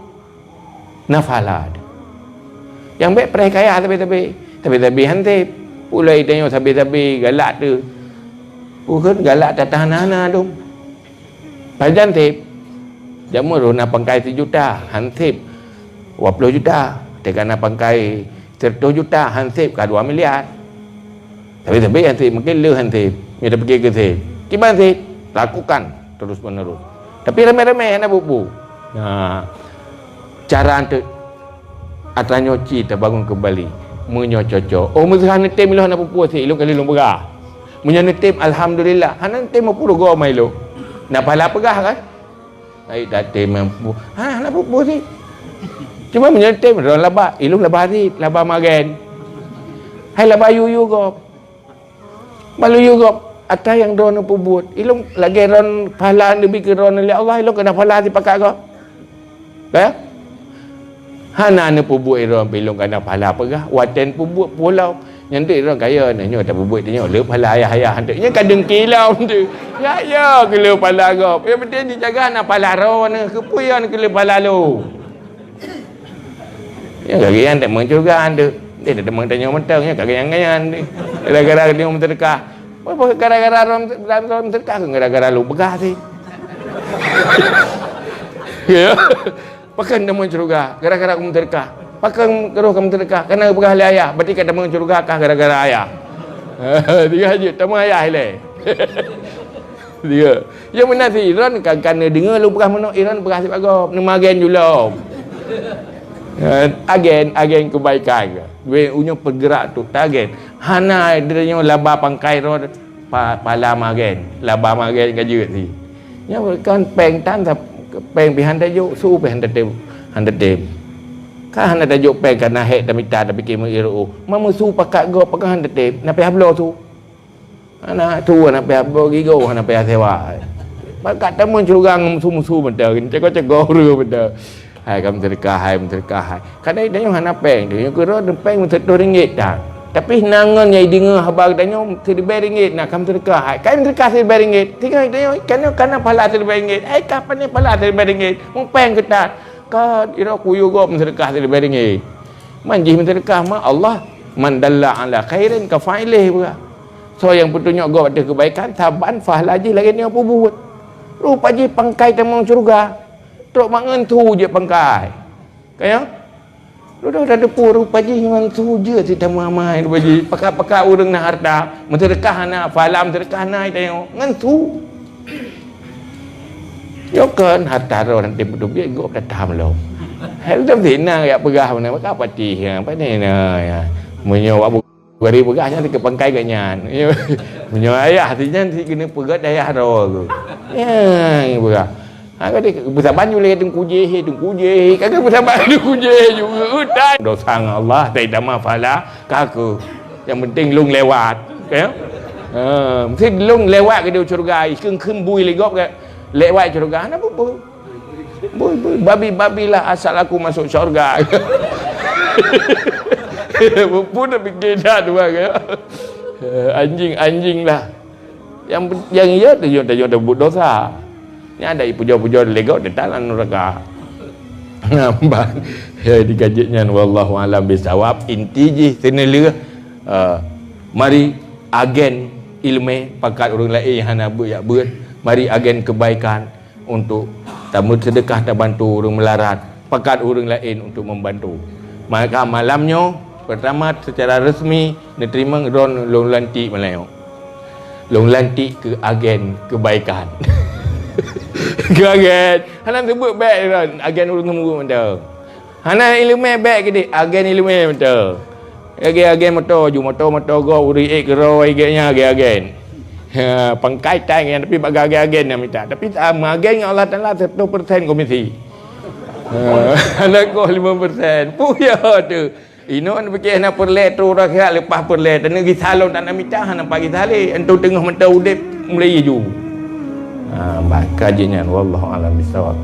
na pahala. Nyang bèk preh kaya sabe-sabe. Sabe-sabe han sép. Ulai tanyoe sabe-sabe galak tu. Bukan galak tatahan hana dong. Pajan sép. Jameun roh na pangkai sijuta, han sép dua puluh juta. Teuka na pangkai seratus juta, han sép ka dua miliar. Tapi, tapi han sép, mungkin le han sép. Nyoe tapikir keu sép. Kiban sép, lakukan terus menerus. Tapi ramai-ramai hana bubu. Nah, cara untuk atra nyoe ci tabangun kembali. Meunyoe cocok. Oh, meuseuha neutem ilong hana pupu sép, ilong kali lôn peugah. Meunyoe neutem, alhamdulillah. Hana neutem meupuru goma ilong. Na pahala peugah kan? Hai, dak tem mampu. Ha, hana peue-peue sih. Cuma meunyoe tem, droe laba, ilong laba sit, laba magen. Hai laba yuyu gob. Balu yu gob, ata nyang droe neupeubuet. Ilong lagèe droe pahala neubi keu droe lé Allah, ilong keu na pahala sipakat gob. Ka? Hana neupeubuet droe, ilong keu na pahala peugah, watèe peubuet pulo. Nyan dek droe kaya nyoe, nyoe tapeubuet nyoe, le pahala ayah-ayah tu. Nyan ka dengki lom tu. Ya, ya, keu le pahala gob. Yang penting dijaga na pahala roh ni, keupeue ya keu le pahala lo. Ya, kagak yang tak mencuga tu. Dia tak mentanyoe mentang, ya, kagak yang ngayan tu. Gara-gara dia menterka. Apa gara-gara rom, rom terka ke gara-gara lu begah sih. Ya. Pakon tamong syeuruga gara-gara kamoe meuseudeukah? Pakon roh kamoe meuseudeukah? Kana geupeugah lé ayah, berarti ka tamong syeuruga kah gara-gara ayah. Tiga jeuet tamong ayah ilèe. Tiga. Ya meunan si Iron ka, ka neudeungoe lôn peugah meunoe, Iron peugah sibagoe, neumagen julom. Agen, agen kebaikan. Weh unyong peugerak tu tagen. Hana deungoe laba pangkai roh pa, pala magen, laba magen ka jeuet si. Nyan kan péng tan, péng pih han tajok, su pih han tatem, han tatem. Ka hana tajok péng, ka na hék tamita, tapike meuiru. Mameusu pakat gob, pakon han tatem, na payah bloe su. Hana su, hana payah bloe gigoe, hana payah sewa. Pakat tamong syeuruga ngon musu-musu mantong, cego-cego ureueng mantong. Hai ka meuseudeukah, hai meuseudeukah, hai. Kadang tanyoe hana péng, tanyoe keudroe péng meuseutoh ringgit tan. Tapi na ngon nyang deungoe haba geutanyoe siribèe ringgit na ka meuseudeukah, hai. Ka meuseudeukah siribèe ringgit, tinggai tanyoe, ka nyoe ka na pahala siribèe ringgit. Hai ka pane pahala siribèe ringgit, meupéng keu tan. Ka ira kuyue gob meuseudeukah siribèe ringgit. Man jih meuseudeukah ma Allah, "Man dalla ala khairin ka fa'ilih," peugah. Soe nyang peutunyok gob ateueh keubaikan, saban pahala jih lagèe nyoe peubuet. Rupa jih pangkai tamong syeuruga. Trok mak ngon su jeuet pangkai. Kaya? Dudoe tateupeue rupa jih ngon su jeuet si tamong amai rupa jih. Pakat-pakat ureueng na harta, meuseudeukah na, pahala meuseudeukah na tanyoe ngon su. Nyoe kon harta roh nanti beuteubiet gob tatam lom. Hai beuteubiet na jak peugah meunan, maka patih, ya, apa ni, na, ya. Meunyoe awak Bari peugah nyan dikeue pangkai geuh nyan. Meunyoe ayah si nyan si keuneuk peugét ayah droe tu. Nyan peugah. Ha, kata, "Peusaban ju lé Teungku Jih, Teungku Jih." Kata peusaban Teungku Jih ju utai. Dosa ngon Allah, tai tamah pahala, ka keuh. Nyang penting lôn lewat, ya. Ha, mesti lôn lewat keudéh syeuruga, kheun-kheun bui lé gob ke lewat syeuruga, hana peue-peue. Bui, bui, babi, babilah asal aku masuk syurga. Pun dah fikir dah tu kan, ya. Anjing, anjing lah. Yang, yang iya tujuan, tujuan dah buat dosa. Nya ada puja-puja lego tetap dalam neraka. Nampak? Ya, dikaji nyan, wallahu alam bisawab. Inti jih seuneuleuh, eh, mari agen ilmu pakat ureueng laén hana beuet yak beuet. Mari agen kebaikan untuk tameusedekah tabantu ureueng meularat. Pakat ureueng laén untuk membantu. Maka malam nyoe, pertama secara resmi neuteurimong droen lôn lantik malam nyoe. Lôn lantik keu agen kebaikan. Keu agen. Hana seubut bèk droen, agen ureueng seumeubeuet mantong. Hana ileumèe bèk keudéh, agen ileumèe mantong. Agen-agen moto ju, moto-moto gob, ureueng ék keudroe, gèt nyan agen-agen. Ha, pangkai tan nyan, tapi bak agen-agen nyang mita. Tapi sama agen ngon Allah Taala seratus persen komisi. Ha, hana koh lima persen. Peue ya tu? Inoe neupiké hana peureulèe, troh akhirat leupah peureulèe. Taneuk gisa lom tak na mita, hana pat gisa lé. Entu teungoh mantong udép mulai ju. Ha, bah, ka jih nyan. Wallahu a'lam bissawab.